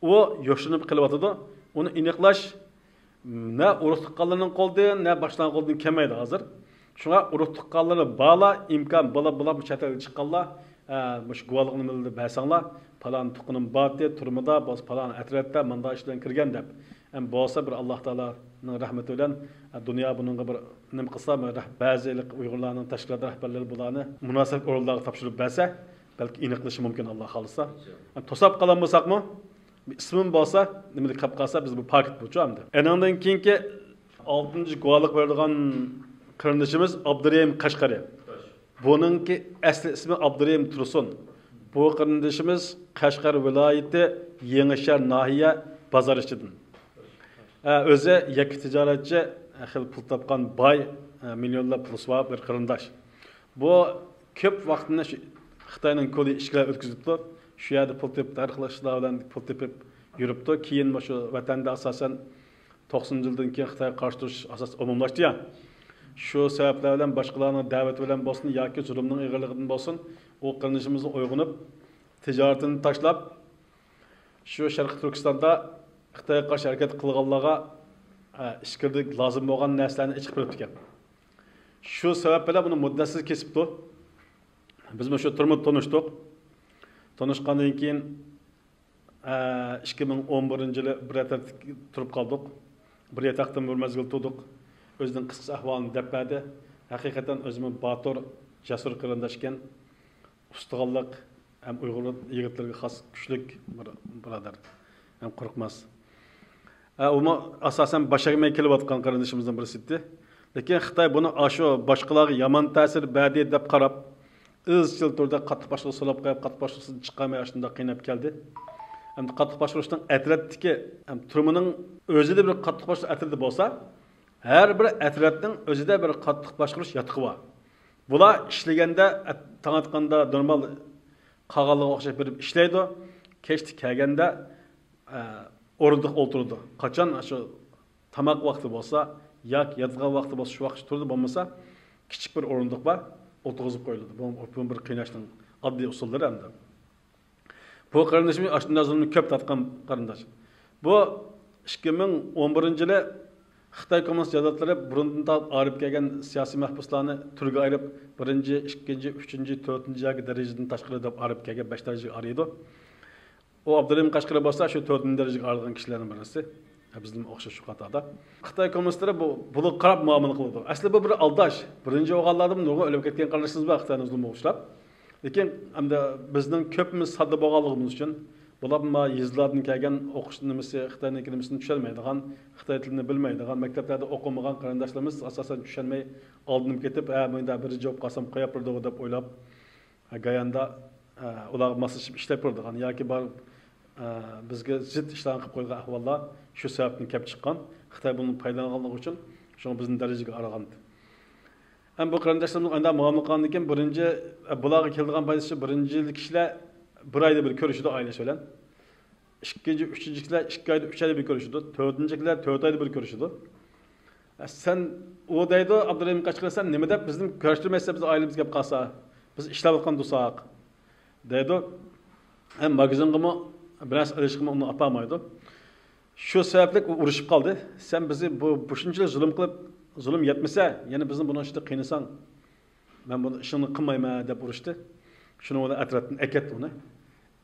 ئۇ يوشۇرۇنۇپ قېلىۋاتىدۇ. ئۇنى ئېنىقلاش نە ئۇرۇق تۇغقانلىرىنىڭ قولىدىن، نە باشقىلارنىڭ قولىدىن كەلمەيدۇ ھازىر. شۇڭا ئۇرۇق تۇغقانلىرى بارلار، ئىمكان بولا بولا چەت ئەلگە چىققانلار، ئە، مۇشۇ گۇۋاھلىقنى بەرسەڭلار، پالان تۇغقىنىم بارتى، تۈرمىدە، بولسا پالان ئەترەتتە مۇنداق ئىش بىلەن كىرگەن دەپ. ئەم بولسا بىر ئاللا تائالانىڭ رەھمىتى بىلەن، ئە، دۇنيا بۇنىڭغا بىر نېمە قىلسا، بەزى ئۇيغۇرلارنىڭ تەشكىلات رەھبەرلىرى بۇلارنى مۇناسىپ ئورۇنلارغا تاپشۇرۇپ بەرسە، بەلكى ئېنىقلىشى مۇمكىن، ئاللا خالىسا. ئەم، توساپ قالالمىساقمۇ، ئىسمىم بولسا، نېمىلىك قاپ قالسا، بىز بۇ پاكىت بۇچۇ ئەمدى. ئېنىڭدىن كېيىنكى ئالتىنچى گۇۋاھلىق بېرىدىغان قېرىندىشىمىز ئابدۇرېھىم قەشقەرى. بۇنىڭكى ئەسلى ئىسمى ئابدۇرېھىم تۇرسۇن. بۇ قېرىندىشىمىز قەشقەر ۋىلايىتى يېڭىشەھەر ناھىيە بازار ئىچىدىن. ئە، ئۆزى يەككە تىجارەتچى، خېلى پۇل تاپقان باي، ئە، مىليونلار پۇلى بار بىر قېرىنداش. بۇ كۆپ ۋاقتىنى شۇ خىتاينىڭ كولى ئىشىكىگە ئۆتكۈزۈپتۇ. شۇ يەردە پۇل تېپىپ، ھەر خىل ئىشلار بىلەن پۇل تېپىپ يۈرۈپتۇ. كېيىن مۇشۇ ۋەتەندە ئاساسەن توقسىنىنچى يىلدىن كېيىن خىتايغا قارشى تۇرۇش ئاساسەن ئومۇملاشتى يا. شۇ سەۋەبلەر بىلەن باشقىلارنىڭ دەۋىتى بىلەن بولسۇن ياكى زۇلۇمنىڭ ئېغىرلىقىدىن بولسۇن، ئۇ قېرىندىشىمىز ئويغىنىپ، تىجارىتىنى تاشلاپ، شۇ شەرقىي تۈركىستاندا خىتايغا قارشى ھەرىكەت قىلغانلارغا، ئە، ئىچكىرىدە لازىم بولغان نەرسىلەرنى ئېچىقىپ بېرىپتىكەن. شۇ سەۋەب بىلەن بۇنى مۇددەتسىز كېسىپتۇ. بىز مۇشۇ تۈرمىدە تونۇشتۇق. تونۇشقاندىن كېيىن، ئىككى مىڭ ئون بىرىنچى يىلى بىر ياتاقتا تۇرۇپ قالدۇق. بىر ياتاقتىن بىر مەزگىل تۇردۇق. ئۆزىنىڭ قىسقىچە ئەھۋالىنى دەپ بەردى. ھەقىقەتەن ئۆزىمۇ باتۇر، جەسۇر قېرىنداش ئىكەن. ئۇستىخانلىق ھەم ئۇيغۇر يىگىتلىرىگە خاس كۈچلۈك بىر بۇرادەر. ھەم قورقماس. ھە، ئۇمۇ ئاساسەن باش ئەگمەي كېلىۋاتقان قېرىندىشىمىزنىڭ بىرسى ئىدى. لېكىن خىتاي بۇنى ئاشۇ باشقىلارغا يامان تەسىر بەردى دەپ قاراپ، ئىزچىل تۈردە قاتتىق باشقۇرۇش سولاپ قويۇپ، قاتتىق باشقۇرۇشتىن چىقارماي ئاشۇنداق قىيناپ كەلدى. ئەمدى قاتتىق باشقۇرۇشنىڭ ئەترەتتىكى، ھەم تۈرمىنىڭ ئۆزىدە بىر قاتتىق باشقۇرۇش ئەترىتى بولسا، ھەر بىر ئەترەتنىڭ ئۆزىدە بىر قاتتىق باشقۇرۇش ياتىقى بار. بۇلار ئىشلىگەندە، ئەت-، تاڭ ئاتقاندا نورمال قالغانلارغا ئوخشاش بېرىپ ئىشلەيدۇ. كەچتە كەلگەندە، ئە، ئورۇندۇققا ئولتۇرىدۇ. قاچان شۇ تاماق ۋاقتى بولسا ياكى ياتىدىغان ۋاقتى بولسا، شۇ ۋاقىت تۇرىدۇ، بولمىسا كىچىك بىر ئورۇندۇق بار، ئولتۇرغۇزۇپ قويۇلىدۇ. بۇ، بۇ بىر قىيناشنىڭ ئاددىي ئۇسۇللىرى ئەمدى. بۇ قېرىندىشىمىز ئاشۇنداق زۇلۇمنى كۆپ تارتقان قېرىنداش. بۇ ئىككى مىڭ ئون بىرىنچى يىلى خىتاي كوممۇنىست جازاتلىرى بۇرۇندىن تارتىپ ئايرىپ كەلگەن سىياسىي مەھبۇسلارنى تۈرگە ئايرىپ، بىرىنچى، ئىككىنچى، ئۈچىنچى، تۆتىنچى ياكى دەرىجىدىن تاشقىرى دەپ ئايرىپ كەلگەن، بەش دەرىجىگە ئايرىيدۇ. ئۇ ئابدۇرېھىم قەشقىرى بولسا شۇ تۆتىنچى دەرىجىگە ئايرىلغان كىشىلەرنىڭ بىرسى. ھە، بىزدىن ئوخشاش شۇ قاتاردا. خىتاي كوممۇنىستلىرى بۇ، بۇلارغا قاراپ مۇئامىلە قىلىدۇ. ئەسلى بۇ بىر ئالداش. بىرىنچى ئوقۇغانلاردىن نۇرغۇن ئۆلۈپ كەتكەن قېرىندىشىمىز بار خىتاينىڭ زۇلمىغا ئۇچراپ. لېكىن ئەمدى بىزنىڭ كۆپىمىز ساددا بولغانلىقىمىز ئۈچۈن، بۇلار ما يېزىلاردىن كەلگەن، ئوقۇش نېمىسى، خىتاينىڭكى نېمىسىنى چۈشەنمەيدىغان، خىتاي تىلىنى بىلمەيدىغان، مەكتەپلەردە ئوقۇمىغان قېرىنداشلىرىمىز ئاساسەن چۈشەنمەي ئالدىنىپ كېتىپ، ھە، مۇنداق بىرىنچى بولۇپ قالسام قويۇپ بېرىدىغۇ دەپ ئويلاپ، ھە، گاياندا، ھە، ئۇلارغا ماسلىشىپ ئىشلەپ بېرىدىغان ياكى بار، ھە، بىزگە زىت ئىشلارنى قىلىپ قويىدىغان ئەھۋاللار شۇ سەۋەبتىن كەپ چىققان. خىتاي بۇنى پايدىلانغانلىقى ئۈچۈن شۇڭا بىزنى دەرىجىگە ئايرىغان. ھەم بۇ قېرىنداشلىرىمىز ئانداق مۇئامىلە قىلغاندىن كېيىن بىرىنچى، بۇلارغا كېلىدىغان پايدىسى بىرىنچى كىشىلەر بىر ئايدا بىر كۆرۈشىدۇ ئائىلىسى بىلەن. ئىككىنچى، ئۈچىنچى كىشىلەر ئىككى ئايدا، ئۈچ ئايدا بىر كۆرۈشىدۇ. تۆتىنچى كىشىلەر تۆت ئايدا بىر كۆرۈشىدۇ. سەن، ئۇ دەيدۇ، ئابدۇرېھىم قەشقىرى، سەن نېمە دەپ بىزنى كۆرۈشتۈرمەيسەن، بىز ئائىلىمىز كەپ قالسا؟ بىز ئىشلەۋاتقان تۇرساق، دەيدۇ. ھەم ماگىزىنغىمۇ بىر نەرسە ئېلىشقىمۇ ئۇنى ئاپارمايدۇ. شۇ سەۋەبلىك ئۇ ئۇرۇشۇپ قالدى. سەن بىزنى بۇ، بۇ شۇنچىلىك زۇلۇم قىلىپ، زۇلۇم يەتمىسە، يەنە بىزنى بۇنىڭ ئىچىدە قىينىساڭ، مەن بۇنى ئىشىڭنى قىلمايمەن دەپ ئۇرۇشتى. شۇنىڭ بىلەن ئەترەتتىن ئەكەتتى ئۇنى.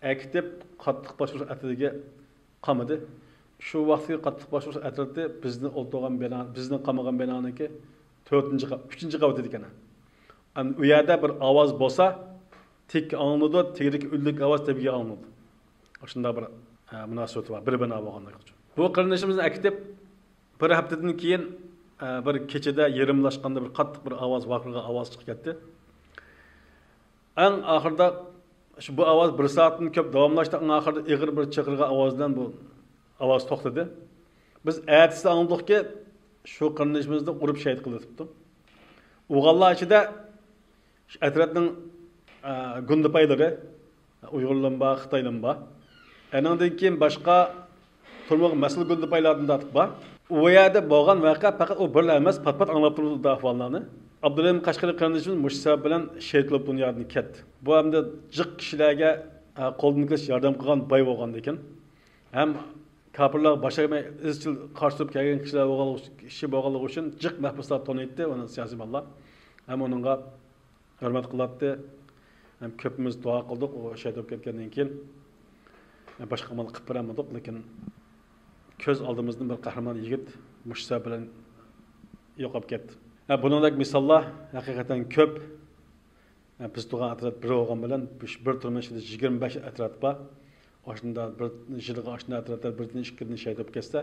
ئەكېتىپ، قاتتىق باشقۇرۇش ئەترىتىگە قامىدى. شۇ ۋاقىتتىكى قاتتىق باشقۇرۇش ئەترىتى بىزنى ئولتۇرغان بىنا، بىزنى قامىغان بىنانىڭكى تۆتىنچى قا-، ئۈچىنچى قەۋىتىدىكەن. ئەمدى ئۇ يەردە بىر ئاۋاز بولسا، تىك ئاڭلىنىدۇ، تېگىدىكى ئۈنلۈك ئاۋاز تېگىگە ئاڭلىنىدۇ. ئاشۇنداق بىر، ئە، مۇناسىۋىتى بار، بىر بىنا بولغانلىقى ئۈچۈن. بۇ قېرىندىشىمىزنى ئەكېتىپ، بىر ھەپتىدىن كېيىن، ئە، بىر كېچىدە يېرىملاشقاندا بىر قاتتىق بىر ئاۋاز، ۋارقىرىغان ئاۋاز چىقىپ كەتتى. ئەڭ ئاخىرىدا شۇ بۇ ئاۋاز بىر سائەتتىن كۆپ داۋاملاشتى. ئەڭ ئاخىرىدا ئېغىر بىر چىرقىرىغان ئاۋاز بىلەن بۇ ئاۋاز توختىدى. بىز ئەتىسى ئاڭلىدۇقكى، شۇ قېرىندىشىمىزنى ئۇرۇپ شېھىت قىلىۋېتىپتۇ. ئوغۇللار ئىچىدە شۇ ئەترەتنىڭ، ئە، گۇندىپايلىرى، ئۇيغۇرلىرىمۇ بار، خىتايلىرىمۇ بار. ئەنىڭدىن كېيىن باشقا تۈرمىگە مەسئۇل گۇندىپايلاردىن تارتىپ بار. ئۇ يەردە بولغان ۋەقە پەقەت ئۇ بىرلا ئەمەس، پات-پات ئاڭلاپ تۇرىدۇ ئۇنداق ئەھۋاللارنى. ئابدۇرېھىم قەشقىرى قېرىندىشىمىز مۇشۇ سەۋەب بىلەن شېھىت بولۇپ دۇنيادىن كەتتى. بۇ ئەمدى جىق كىشىلەرگە، ئە، قولدىن كېلىشىچە ياردەم قىلغان باي بولغاندىكىن، ھەم كاپىرلارغا باشارماي ئىزچىل قارشى تۇرۇپ كەلگەن كىشىلەر بولغانلىقى، كىشى بولغانلىقى ئۈچۈن جىق مەھبۇسلار تونۇيتتى ئۇنى سىياسىي بالىلار. ھەم ئۇنىڭغا ھۆرمەت قىلاتتى. ھەم كۆپىمىز دۇئا قىلدۇق، ئۇ شېھىت بولۇپ كەتكەندىن كېيىن. باشقا ئامال قىلىپ بېرەلمىدۇق، لېكىن كۆز ئالدىمىزدىن بىر قەھرىمان يىگىت مۇشۇ سەۋەب بىلەن يوقاپ كەتتى. ھە، بۇنىڭدەك مىساللار ھەقىقەتەن كۆپ. ھە، بىز تۇرغان ئەترەت بىر بولغان بىلەن، بىر تۈرمە ئىچىدە يىگىرمە بەش ئەترەت بار. ئاشۇنداق بىر يىلغا ئاشۇنداق ئەترەتلەر بىردىن ئىككىدىن شېھىت بولۇپ كەتسە،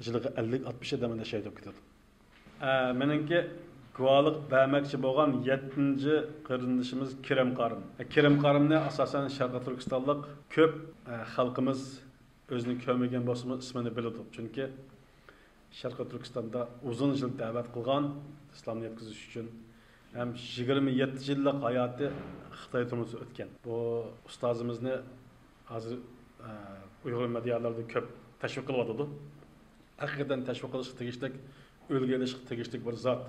يىلغا ئەللىك ئاتمىش ئادەم شېھىت بولۇپ كېتىدۇ. ئە، مېنىڭكى گۇۋاھلىق بەرمەكچى بولغان يەتتىنچى قېرىندىشىمىز كېرەم قارىم. ئە، كېرەم قارىمنى ئاساسەن شەرقىي تۈركىستانلىق كۆپ، ئە، خەلقىمىز ئۆزىنى كۆرمىگەن بولسىمۇ ئىسمىنى بىلىدۇ. چۈنكى شەرقىي تۈركىستاندا ئۇزۇن يىل دەۋەت قىلغان ئىسلامنى يەتكۈزۈش ئۈچۈن ھەم يىگىرمە يەتتە يىللىق ھاياتى خىتاي تۈرمىسىدە ئۆتكەن. بۇ ئۇستازىمىزنى ھازىر، ئە، ئۇيغۇر مېدىيالىرىدا كۆپ تەشۋىق قىلىۋاتىدۇ. ھەقىقەتەن تەشۋىق قىلىشقا تېگىشلىك، ئۈلگە ئېلىشقا تېگىشلىك بىر زات.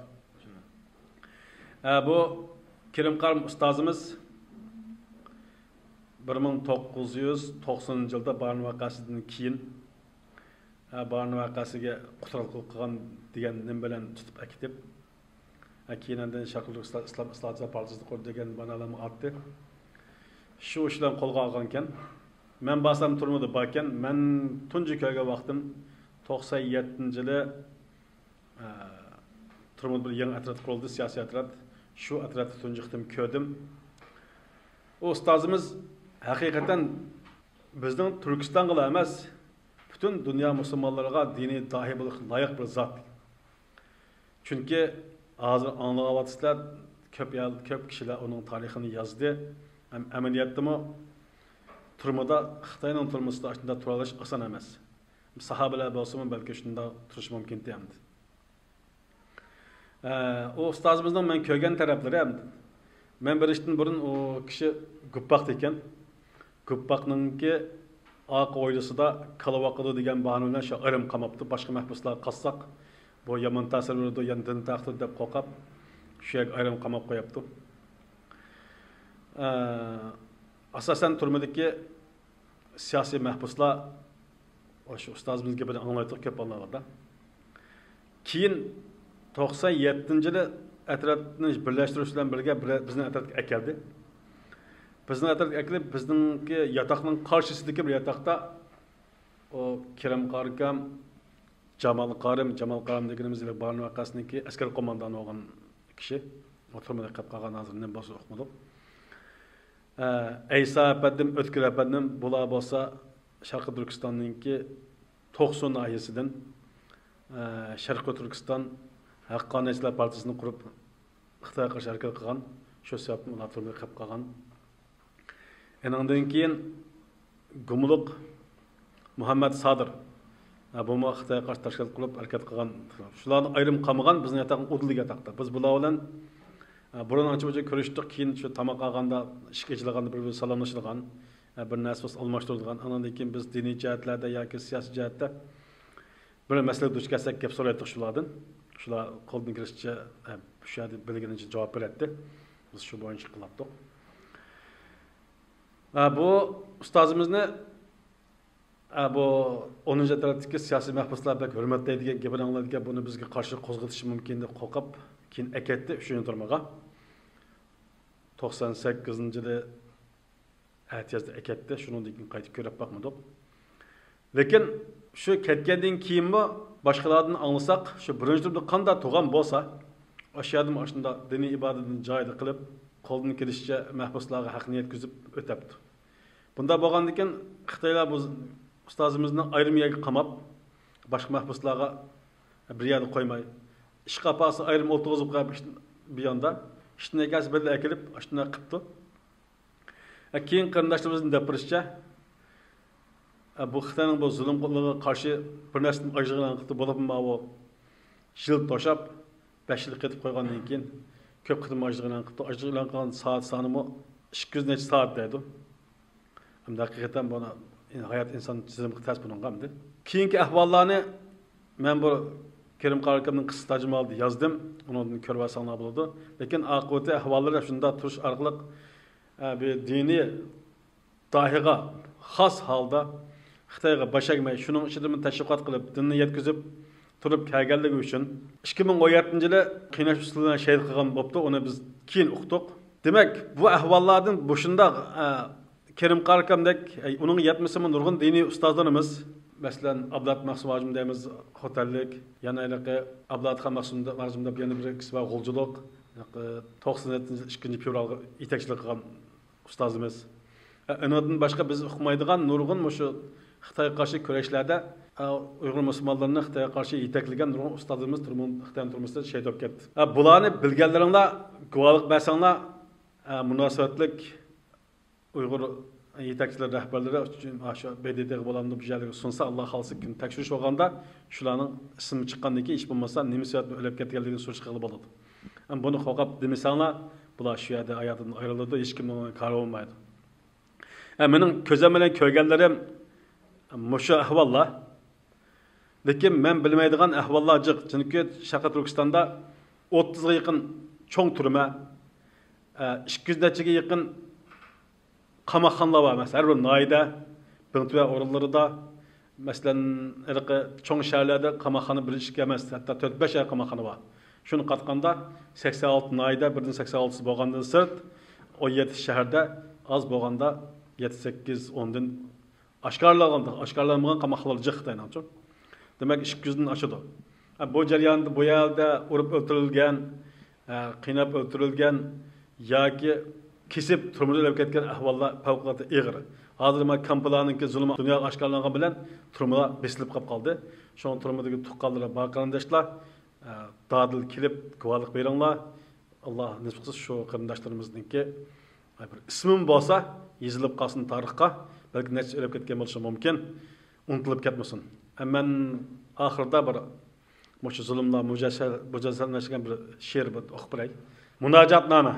ئە، بۇ كېرىم قارىم ئۇستازىمىز بىر مىڭ توققۇز يۈز توقسىنىنچى يىلدا بارىن ۋەقەسىدىن كېيىن، ئە، بارىن ۋەقەسىگە قۇترانلىق قىلغان دېگەن نېمە بىلەن تۇتۇپ ئەكېتىپ، ھە، كېيىن ئاندىن شەرقىي تۈركىستان ئىسلام ئىسلاھاتچىلار پارتىيىسىنى قۇردى دېگەن بانالارمۇ ئاتتى. شۇ ئىش بىلەن قولغا ئالغانىكەن. مەن بارسام تۈرمىدە باركەن. مەن تۇنجى كۆرگەن ۋاقتىم توقسان يەتتىنچى يىلى، ئە، تۈرمىدە بىر يېڭى ئەترەت قۇرۇلدى، سىياسىي ئەترەت. شۇ ئەترەتنى تۇنجى قېتىم كۆردۈم. ئۇ ئۇستازىمىز ھەقىقەتەن بىزنىڭ تۈركىستانغىلا ئەمەس، پۈتۈن دۇنيا مۇسۇلمانلىرىغا دىنىي داھىي بولۇشقا لايىق بىر زات. چۈنكى ھازىر ئاڭلىۋاتىسىلەر، كۆپ يەر، كۆپ كىشىلەر ئۇنىڭ تارىخىنى يازدى. ھەم ئەمەلىيەتتىمۇ تۈرمىدە، خىتاينىڭ تۈرمىسىدە ئاشۇنداق تۇرالاش ئاسان ئەمەس. ساھابىلەر بولسىمۇ بەلكى شۇنداق تۇرۇشى مۇمكىنتى ئەمدى. ئە، ئۇ ئۇستازىمىزنىڭ مەن كۆرگەن تەرەپلىرى ئەمدى. مەن بېرىشتىن بۇرۇن ئۇ كىشى گۇپپاقتا ئىكەن. گۇپپاقنىڭكى ئارقا ھويلىسىدا كالا باقىدۇ دېگەن باھانە بىلەن شۇ ئايرىم قاماپتۇ. باشقا مەھبۇسلارغا قالساق، بۇ يامان تەسىر بېرىدۇ، يەنە دىن تارقىتىدۇ دەپ قورقۇپ، شۇ يەرگە ئايرىم قاماپ قويۇپتۇ. ئە، ئاساسەن تۈرمىدىكى سىياسىي مەھبۇسلار، شۇ ئۇستازىمىز گېپىنى ئاڭلايتتۇق كۆپ ھاللاردا. كېيىن توقسان يەتتىنچى يىلى ئەترەتنى بىرلەشتۈرۈش بىلەن بىرگە بىر-، بىزنى ئەترەتكە ئەكەلدى. بىزنى ئەترەتكە ئەكېلىپ، بىزنىڭكى ياتاقنىڭ قارشىسىدىكى بىر ياتاقتا ئۇ كېرەم قارىكام، جامال قارىم، جامال قارىم دېگىنىمىز بارىن ۋەقەسىنىڭكى ئەسكەر قوماندانى بولغان كىشى. ئۇ تۈرمىدە قېلىپ قالغان، ھازىر نېمە بولسا ئۇقمىدۇق. ئە، ئەيسا ئەپەندىم، ئۆتكۈر ئەپەندىم، بۇلار بولسا شەرقىي تۈركىستاننىڭكى توقسۇ ناھىيەسىدىن، ئە، شەرقىي تۈركىستان ھەققانىيەتچىلەر پارتىيىسىنى قۇرۇپ، خىتايغا قارشى ھەرىكەت قىلغان، شۇ سەۋەبتىن ئۇلار تۈرمىدە قېلىپ قالغان. ئېنىڭدىن كېيىن گۇملۇق مۇھەممەد سادىر، ھە، بۇمۇ خىتايغا قارشى تەشكىلات قۇرۇپ ھەرىكەت قىلغان. شۇلارنى ئايرىم قامىغان، بىزنىڭ ياتاقنىڭ ئۇدۇلدىكى ياتاقتا. بىز بۇلار بىلەن، ھە، بۇرۇن ئانچە-مۇنچە كۆرۈشتۇق، كېيىن شۇ تاماق ئالغاندا، ئىشىك ئېچىلغاندا بىر-بىرى سالاملىشىدىغان، ھە، بىر نەرسە بولسا ئالماشتۇرىدىغان. ئاندىن كېيىن بىز دىنىي جەھەتلەردە ياكى سىياسىي جەھەتتە بىر مەسىلىگە دۇچ كەلسەك، گەپ سورايتتۇق شۇلاردىن. شۇلار قولدىن كېلىشىچە، ئە، شۇ يەردە بىلگىنىچە جاۋاب بېرەتتى. بىز شۇ بويىچە قىلاتتۇق. ئە، بۇ ئۇستازىمىزنى، ئە، بۇ ئونىنچى ئەترەتتىكى سىياسىي مەھبۇسلار بەك ھۆرمەتلەيدىكەن، گېپىنى ئاڭلايدىكەن، بۇنى بىزگە قارشى قوزغىتىشى مۇمكىن دەپ قورقۇپ، كېيىن ئەكەتتى ئۈچىنچى تۈرمىگە. توقسان سەككىزىنچى يىلى ئەتىيازدا ئەكەتتى، شۇنىڭدىن كېيىن قايتا كۆرۈپ باقمىدۇق. لېكىن شۇ كەتكەندىن كېيىنمۇ باشقىلاردىن ئاڭلىساق، شۇ بىرىنچى تۈرمىدە قانداق تۇرغان بولسا، ئاشۇ يەردىمۇ ئاشۇنداق دىنىي ئىبادىتىنى جايىدا قىلىپ، قولدىن كېلىشىچە مەھبۇسلارغا ھەقنى يەتكۈزۈپ ئۆتەپتۇ. بۇنداق بولغاندىكىن، خىتايلار بۇ ئۇستازىمىزنى ئايرىم يەرگە قاماپ، باشقا مەھبۇسلارغا بىر يەردە قويماي، ئىشقا ئاپارسا ئايرىم ئولتۇرغۇزۇپ قويۇپ، بۇ ياندا ئىشتىن ئەكەلسە بىللە ئەكېلىپ، ئاشۇنداق قىپتۇ. كېيىن قېرىنداشلىرىمىزنىڭ دەپ بېرىشىچە، بۇ خىتاينىڭ بۇ زۇلۇملىرىغا قارشى بىر نەرسىدىن ئاجرىغان قىپتۇ، بولۇپمۇ ماۋۇ يىل توشاپ، بەش يىل قېتىپ قويغاندىن كېيىن كۆپ قېتىم ئاجرىغان قىپتۇ. ئاجرىغان قىلغان سائەت سانىمۇ ئىككى يۈز نەچچە سائەت دەيدۇ. ئەمدى ھەقىقەتەن بۇنى ھايات ئىنسان تىزىمغا تەس بۇنىڭغا ئەمدى. كېيىنكى ئەھۋاللارنى مەن بۇ كېرىم قارى ئاكامنىڭ قىسقا تەرجىمىھالىدا يازدىم. ئۇنىڭدىن كۆرۈۋالساڭلار بولىدۇ. لېكىن ئاقىۋىتى ئەھۋاللىرى شۇنداق تۇرۇش ئارقىلىق، ئە، بۇ دىنىي داھىيغا خاس ھالدا خىتايغا باش ئەگمەي، شۇنىڭ ئىچىدىمۇ تەشۋىقات قىلىپ، دىننى يەتكۈزۈپ تۇرۇپ كەلگەنلىكى ئۈچۈن، ئىككى مىڭ ئون يەتتىنچى يىلى قىيناش ئۇسۇلى بىلەن شېھىت قىلغان بوپتۇ. ئۇنى بىز كېيىن ئۇقتۇق. دېمەك، بۇ ئەھۋاللاردىن مۇشۇنداق، ئە، كېرىم قارى ئاكامدەك، ئە، ئۇنىڭغا يەتمىسىمۇ نۇرغۇن دىنىي ئۇستازلىرىمىز، مەسىلەن، ئابلەت مەخسۇم ھاجىم دەيمىز، خوتەنلىك، يەنە ھېلىقى ئابلەتخان مەخسۇم، مەخسۇم دەپ يەنە بىر كىشى بار، غۇلجىلىق، ھېلىقى توقسان يەتتىنچى يىل ئىككىنچى فېۋرالغا يېتەكچىلىك قىلغان ئۇستازىمىز. ئە، ئۇنىڭدىن باشقا بىز ئۇقمايدىغان نۇرغۇن مۇشۇ خىتايغا قارشى كۈرەشلەردە، ئە، ئۇيغۇر مۇسۇلمانلىرىنى خىتايغا قارشى يېتەكلىگەن نۇرغۇن ئۇستازلىرىمىز تۈرمە-، خىتاي تۈرمىسىدە شېھىت بولۇپ كەتتى. ئە، بۇلارنى بىلگەنلىرىڭلار، گۇۋاھلىق بەرسەڭلار، ئە، مۇناسىۋەتلىك ئۇيغۇر يېتەكچىلىرى، رەھبەرلىرى ئۈچۈن، ئاشۇ ب د ت غا بولامدۇ، بۇ يەرلەرگە سۇنسا، ئاللا خالىسا، كۈن تەكشۈرۈش بولغاندا، شۇلارنىڭ ئىسمى چىققاندىن كېيىن، ھېچ بولمىسا نېمە سەۋەبتىن ئۆلۈپ كەتكەنلىكىنى سۈرۈشتۈرگىلى بولىدۇ. ئەمما بۇنى قورقۇپ دېمىسەڭلار، بۇلار شۇ يەردە ھاياتىدىن ئايرىلىدۇ، ھېچكىمنىڭ كارى بولمايدۇ. ئە، مېنىڭ كۆزۈم بىلەن كۆرگەنلىرىم مۇشۇ ئەھۋاللار. لېكىن مەن بىلمەيدىغان ئەھۋاللار جىق. چۈنكى شەرقىي تۈركىستاندا ئوتتۇزغا يېقىن چوڭ تۈرمە، ئە، ئىككى يۈز نەچچىگە يېقىن قاماقخانىلار بار. مەسىلەن، ھەر بىر ناھىيەدە، بىڭتۈەن ئورۇنلىرىدا، مەسىلەن، ھېلىقى چوڭ شەھەرلەردە قاماقخانا بىر ئىككى ئەمەس، ھەتتا تۆت بەش قاماقخانا بار. شۇنى قاتقاندا سەكسەن ئالتە ناھىيەدە، بىردىن سەكسەن ئالتىسى بولغاندىن سىرت، ئون يەتتە شەھەردە ئاز بولغاندا يەتتە سەككىز ئوندىن ئاشكارىلانغان، ئاشكارىلانمىغان قاماقلار جىق خىتاينىڭچۇ. دېمەك، ئىككى يۈزدىن ئاشىدۇ. ھە، بۇ جەرياندا بۇ يەردە ئۇرۇپ ئۆلتۈرۈلگەن، ھە، قىيناپ ئۆلتۈرۈلگەن ياكى كېسىپ تۈرمىدە ئۆلۈپ كەتكەن ئەھۋاللار پەۋقۇلئاددە ئېغىر. ھازىر مانا كامپلارنىڭكى زۇلۇمى دۇنياغا ئاشكارىلانغان بىلەن تۈرمىلەر بېسىلىپ قاپ قالدى. شۇڭا تۈرمىدىكى تۇغقانلىرى بار قېرىنداشلار، ئە، دادىل كېلىپ گۇۋاھلىق بېرىڭلار. ئاللا نېسىپ قىلسا، شۇ قېرىنداشلىرىمىزنىڭكى بىر ئىسمىمۇ بولسا يېزىلىپ قالسۇن تارىخقا. بەلكى نەچچە ئۆلۈپ كەتكەن بولۇشى مۇمكىن، ئۇنتۇلۇپ كەتمىسۇن. ئە، مەن ئاخىرىدا بىر مۇشۇ زۇلۇملار مۇجەسسە-، مۇجەسسەملەشكەن بىر شېئىر بىر ئوقۇپ بېرەي. مۇناجاتنامە.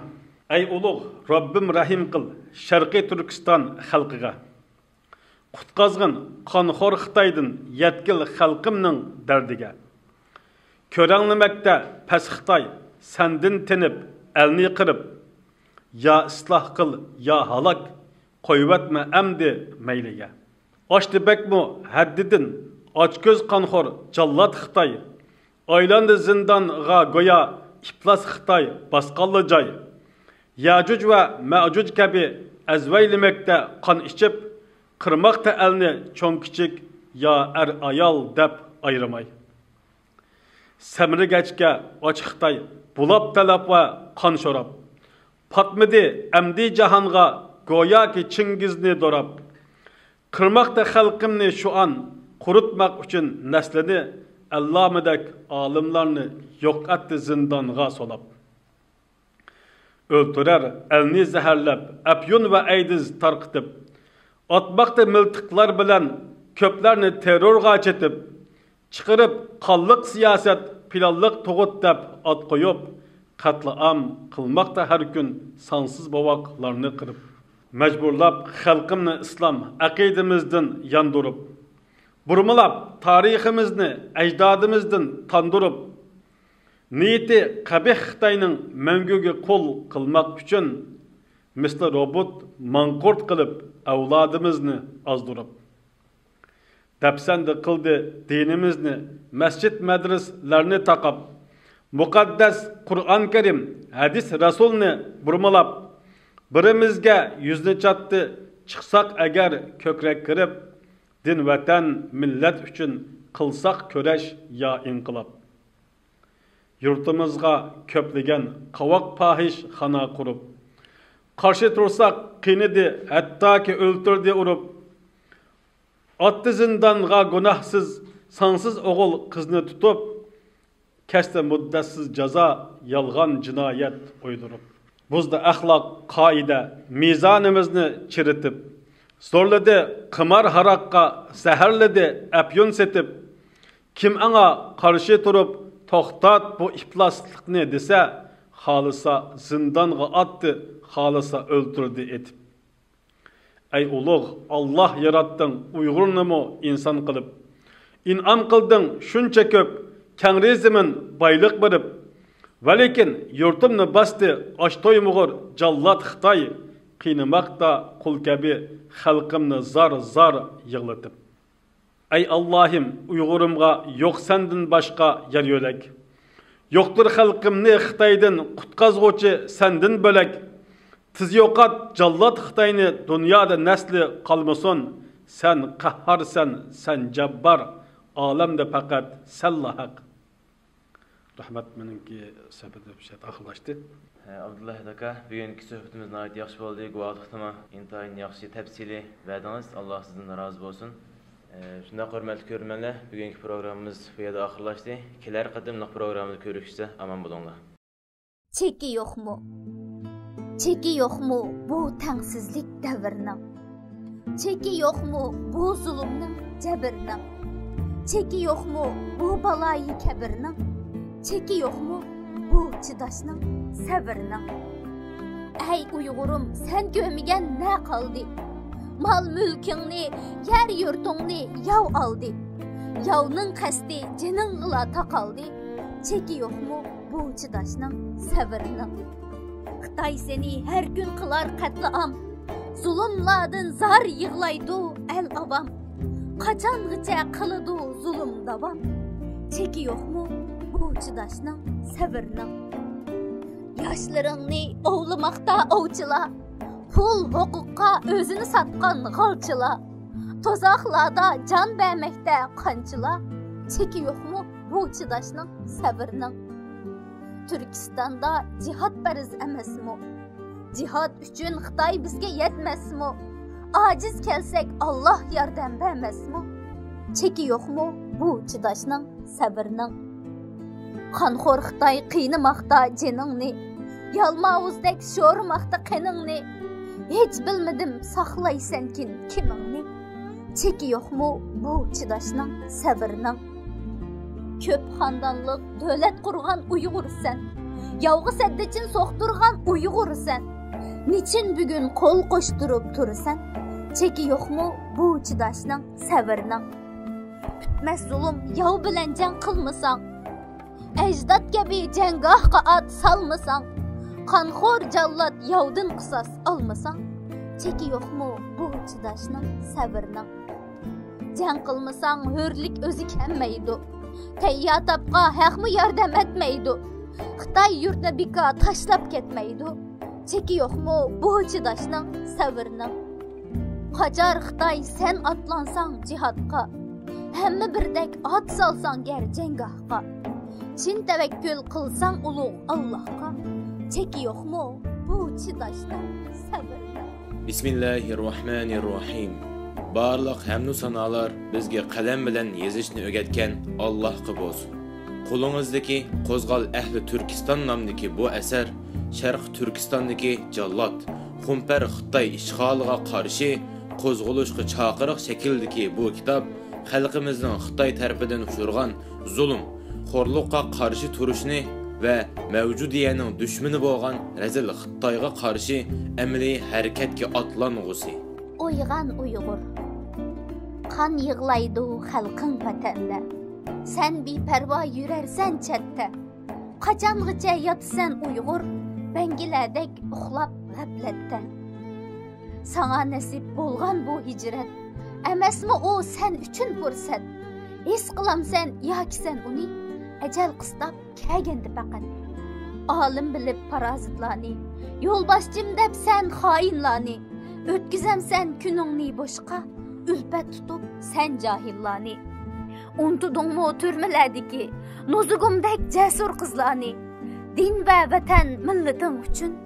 ئەي ئۇلۇغ رەببىم، رەھىم قىل شەرقىي تۈركىستان خەلقىگە. قۇتقازغىن قانخور خىتايدىن يەتكىل خەلقىمنىڭ دەردىگە. كۆرەڭلىمەكتە پەس خىتاي سەندىن تېنىپ ئەلنى قىرىپ. يا ئىسلاھ قىل، يا ھالاك، قويۇۋەتمە ئەمدى مەيلىگە. ئاشتى بەكمۇ ھەددىدىن ئاچكۆز قانخور جاللات خىتاي. ئايلاندى زىندانغا گويا ئىپلاس خىتاي باسقانلا جاي. يەجۇج ۋە مەجۇج كەبى ئەزۋەيلىمەكتە قان ئىچىپ، قىرماقتا ئەلنى چوڭ-كىچىك، يا ئەر-ئايال دەپ ئايرىماي. سەمرىگەچكە ئاچ خىتاي بۇلاپ تەلەپ ۋە قان شوراپ. پاتمىدى ئەمدى جاھانغا گوياكى چىڭگىزنى دوراپ. قىرماقتا خەلقىمنى شۇئان قۇرۇتماق ئۈچۈن نەسلىنى، ئەللامىدەك ئالىملارنى يوقاتتى زىندانغا سولاپ. ئۆلتۈرەر ئەلنى زەھەرلەپ، ئەپيۈن ۋە ئەيدىز تارقىتىپ، ئاتماقتا مىلتىقلار بىلەن كۆپلەرنى تېررورغا چېتىپ، چىقىرىپ قانلىق سىياسەت، پىلانلىق تۇغۇت دەپ ئات قويۇپ، قەتلىئام قىلماقتا ھەر كۈن سانسىز بوۋاقلارنى قىرىپ. مەجبۇرلاپ خەلقىمنى ئىسلام ئەقىدىمىزدىن ياندۇرۇپ، بۇرمىلاپ تارىخىمىزنى ئەجدادىمىزدىن تاندۇرۇپ، نىيىتى قەبىھ خىتاينىڭ مەڭگۈگە قۇل قىلماق ئۈچۈن، مىسلى روبوت ماڭقۇرت قىلىپ ئەۋلادىمىزنى ئازدۇرۇپ. دەپسەندە قىلدى دىنىمىزنى، مەسچىت مەدرىسىلەرنى تاقاپ، مۇقەددەس قۇرئان كەرىم، ھەدىس رەسۇلنى بۇرمىلاپ، بىرىمىزگە يۈزنى چاتتى چىقساق ئەگەر كۆكرەك كىرىپ، دىن ۋەتەن مىللەت ئۈچۈن قىلساق كۈرەش يا ئىنقىلاب. يۇرتىمىزغا كۆپلىگەن قاۋاق پاھىشخانا قۇرۇپ، قارشى تۇرساق قىينىدى، ھەتتاكى ئۆلتۈردى ئۇرۇپ. ئاتتى زىندانغا گۇناھسىز، سانسىز ئوغۇل قىزنى تۇتۇپ. كەچتە مۇددەتسىز جازا، يالغان جىنايەت ئويدۇرۇپ. بۇزدى ئەخلاق قائىدە، مىزانىمىزنى چىرىتىپ. زورلىدى قىمار ھاراققا، زەھەرلىدى ئەپيۈن سېتىپ. كىم ئاڭا قارشى تۇرۇپ، توختات بۇ ئىپلاسلىقنى دېسە، خالىسا زىندانغا ئاتتى، خالىسا ئۆلتۈردى ئېتىپ. ئەي ئۇلۇغ، ئاللاھ ياراتتىڭ ئۇيغۇرنىمۇ ئىنسان قىلىپ. ئىنئام قىلدىڭ شۇنچە كۆپ، كەڭرى زېمىن بايلىق بېرىپ. ۋەلىكىن يۇرتۇمنى باستى ئاچ تويمىغۇر جاللات خىتاي، قىينىماقتا قۇل كەبى خەلقىمنى زار-زار يىغلىتىپ. ئەي ئاللاھىم، ئۇيغۇرۇمغا يوق سەندىن باشقا يار يۆلەك. يوقتۇر خەلقىمنى خىتايدىن قۇتقازغۇچى سەندىن بۆلەك. تېز يوقات جاللات خىتاينى، دۇنيادا نەسلى قالمىسۇن. سەن قەھھارسەن، سەن جاببار، ئالەمدە پەقەت سەنلا ھەق. رەھمەت، مېنىڭكى سۆھبىتىم شۇ يەردە ئاخىرلاشتى. ھە، ئابدۇللا ئاكا، بۈگۈنكى سۆھبىتىمىز ناھايىتى ياخشى بولدى. گۇۋاھلىقتىمۇ ئىنتايىن ياخشى تەپسىلىي بەردىڭىز. ئاللا سىزدىن رازى بولسۇن. ھە، شۇنداق، ھۆرمەتلىك كۆرۈرمەنلەر، بۈگۈنكى پروگراممىمىز بۇ يەردە ئاخىرلاشتى. كېلەر قېتىملىق پروگراممىدا كۆرۈشكىچە ئامان بولۇڭلار. چېكى يوقمۇ؟ چېكى يوقمۇ بۇ تەڭسىزلىك دەۋرنىڭ؟ چېكى يوقمۇ بۇ زۇلۇمنىڭ، جەبرنىڭ؟ چېكى يوقمۇ بۇ بالايى كەبىرنىڭ؟ چېكى يوقمۇ بۇ چىداشنىڭ، سەۋرنىڭ؟ ئەي ئۇيغۇرۇم، سەن كۆرمىگەن نە قالدى؟ مال-مۈلكۈڭنى، يەر-يۇرتۇڭنى ياۋ ئالدى. ياۋنىڭ قەستى جېنىڭغىلا تاقالدى. چېكى يوقمۇ بۇ چىداشنىڭ، سەۋرنىڭ؟ خىتاي سېنى ھەر كۈن قىلار قەتلىئام. زۇلۇملاردىن زار يىغلايدۇ ئەل-ئاۋام. قاچانغىچە قىلىدۇ زۇلۇم داۋام؟ چېكى يوقمۇ بۇ چىداشنىڭ، سەۋرنىڭ؟ ياشلىرىڭنى ئوۋلىماقتا ئوۋچىلار، پۇل ھوقۇققا ئۆزىنى ساتقان غالچىلار. تۇزاقلاردا جان بەرمەكتە قانچىلار؟ چېكى يوقمۇ بۇ چىداشنىڭ، سەۋرنىڭ؟ تۈركىستاندا جىھاد پەرز ئەمەسمۇ؟ جىھاد ئۈچۈن خىتاي بىزگە يەتمەسمۇ؟ ئاجىز كەلسەك، ئاللا ياردەم بەرمەسمۇ؟ چېكى يوقمۇ بۇ چىداشنىڭ، سەۋرنىڭ؟ قانخور خىتاي قىينىماقتا جېنىڭنى، يالماۋۇزدەك شورىماقتا قېنىڭنى. ھېچ بىلمىدىم ساقلايسەنكىن كىمىڭنى؟ چېكى يوقمۇ بۇ چىداشنىڭ، سەۋرنىڭ؟ كۆپ خاندانلىق دۆلەت قۇرغان ئۇيغۇرسەن، ياۋغا سەددىچىن سوقتۇرغان ئۇيغۇرسەن. نېچۈن بۈگۈن قول قوشتۇرۇپ تۇرىسەن؟ چېكى يوقمۇ بۇ چىداشنىڭ، سەۋرنىڭ؟ پۈتمەس زۇلۇم ياۋ بىلەن جەڭ قىلمىساڭ، ئەجداد كەبى جەڭگاھقا ئات سالمىساڭ، قانخور جاللات ياۋدىن قىساس ئالمىساڭ، چېكى يوقمۇ بۇ چىداشنىڭ، سەۋرنىڭ؟ جەڭ قىلمىساڭ ھۆرلۈك ئۆزى كەلمەيدۇ. تەييار تاپقا ھەقمۇ ياردەم ئەتمەيدۇ. خىتاي يۇرتنى بىكار تاشلاپ كەتمەيدۇ. چېكى يوقمۇ بۇ چىداشنىڭ، سەۋرنىڭ؟ قاچار خىتاي سەن ئاتلانساڭ جىھادقا، ھەممە بىردەك ئات سالساڭ گەر جەڭگاھقا. چىن تەۋەككۈل قىلساڭ ئۇلۇغ ئاللاھقا، چېكى يوقمۇ بۇ چىداشنىڭ، سەۋرنىڭ؟ بىسمىللاھىررەھمانىررەھىم. بارلىق ھەمدۇ سانالار بىزگە قەلەم بىلەن يېزىشنى ئۆگەتكەن ئاللاھقا بولسۇن. قولىڭىزدىكى قوزغال ئەھلى تۈركىستان نامىدىكى بۇ ئەسەر شەرقىي تۈركىستاندىكى جاللات، خۇمپەر خىتاي ئىشغالىغا قارشى قوزغىلىشقا چاقىرىق شەكلىدىكى بۇ كىتاب خەلقىمىزنىڭ خىتاي تەرىپىدىن ئۇچرىغان زۇلۇم، خورلۇققا قارشى تۇرۇشنى ۋە مەۋجۇدىيەنىڭ دۈشمىنى بولغان رەزىل خىتايغا قارشى ئەمەلىي ھەرىكەتكە ئاتلانغۇسى. ئويغان ئۇيغۇر، قان يىغلايدۇ خەلقىڭ ۋەتەندە. سەن بىپەرۋا يۈرەرسەن چەتتە. قاچانغىچە ياتىسەن ئۇيغۇر، بەڭگىلەردەك ئۇخلاپ غەپلەتتە؟ ساڭا نەسىپ بولغان بۇ ھىجرەت، ئەمەسمۇ ئۇ سەن ئۈچۈن پۇرسەت؟ ھېس قىلامسەن ياكى سەن ئۇنى، ئەجەل قىستاپ كەلگەندە پەقەت؟ ئالىم بىلىپ پارازىتلارنى، يولباشچىم دەپ سەن خائىنلارنى، ئۆتكۈزەمسەن كۈنۈڭنى بوشقا، ئۈلپەت تۇتۇپ سەن جاھىللارنى؟ ئۇنتۇدۇڭمۇ تۈرمىلەردىكى نۇزۇگۇمدەك جەسۇر قىزلارنى؟ دىن ۋە ۋەتەن مىللىتىڭ ئۈچۈن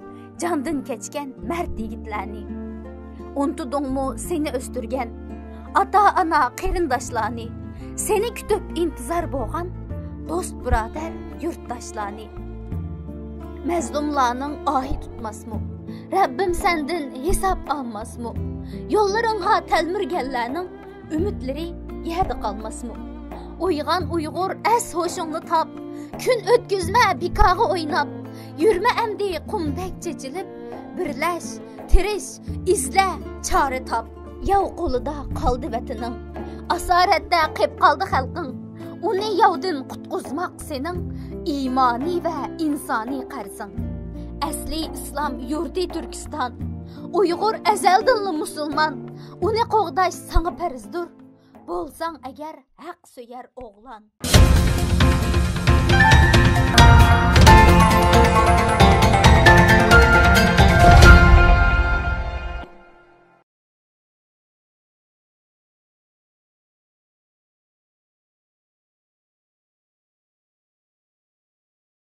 جاندىن كەچكەن مەرد يىگىتلەرنى. ئۇنتۇدۇڭمۇ سېنى ئۆستۈرگەن ئاتا-ئانا، قېرىنداشلارنى؟ سېنى كۈتۈپ ئىنتىزار بولغان دوست-بۇرادەر، يۇرتداشلارنى؟ مەزلۇملارنىڭ ئاھى تۇتماسمۇ؟ رەببىم سەندىن ھېساب ئالماسمۇ؟ يوللىرىڭغا تەلمۈرگەنلەرنىڭ ئۈمىدلىرى يەردە قالماسمۇ؟ ئويغان ئۇيغۇر، ئەس ھوشۇڭنى تاپ، كۈن ئۆتكۈزمە بىكارغا ئويناپ، يۈرمە ئەمدى قۇمدەك چېچىلىپ، بىرلەش، تىرىش، ئىزلە، چارە تاپ. ياۋ قولىدا قالدى ۋەتىنىڭ، ئاسارەتتە قېپ قالدى خەلقىڭ. ئۇنى ياۋدىن قۇتقۇزماق سېنىڭ ئىمانىي ۋە ئىنسانىي قەرزىڭ. ئەسلى ئىسلام يۇرتى تۈركىستان، ئۇيغۇر ئەزەلدىنلا مۇسۇلمان. ئۇنى قوغداش ساڭا پەرزدۇر، بولساڭ ئەگەر ھەق سۆيەر ئوغلان.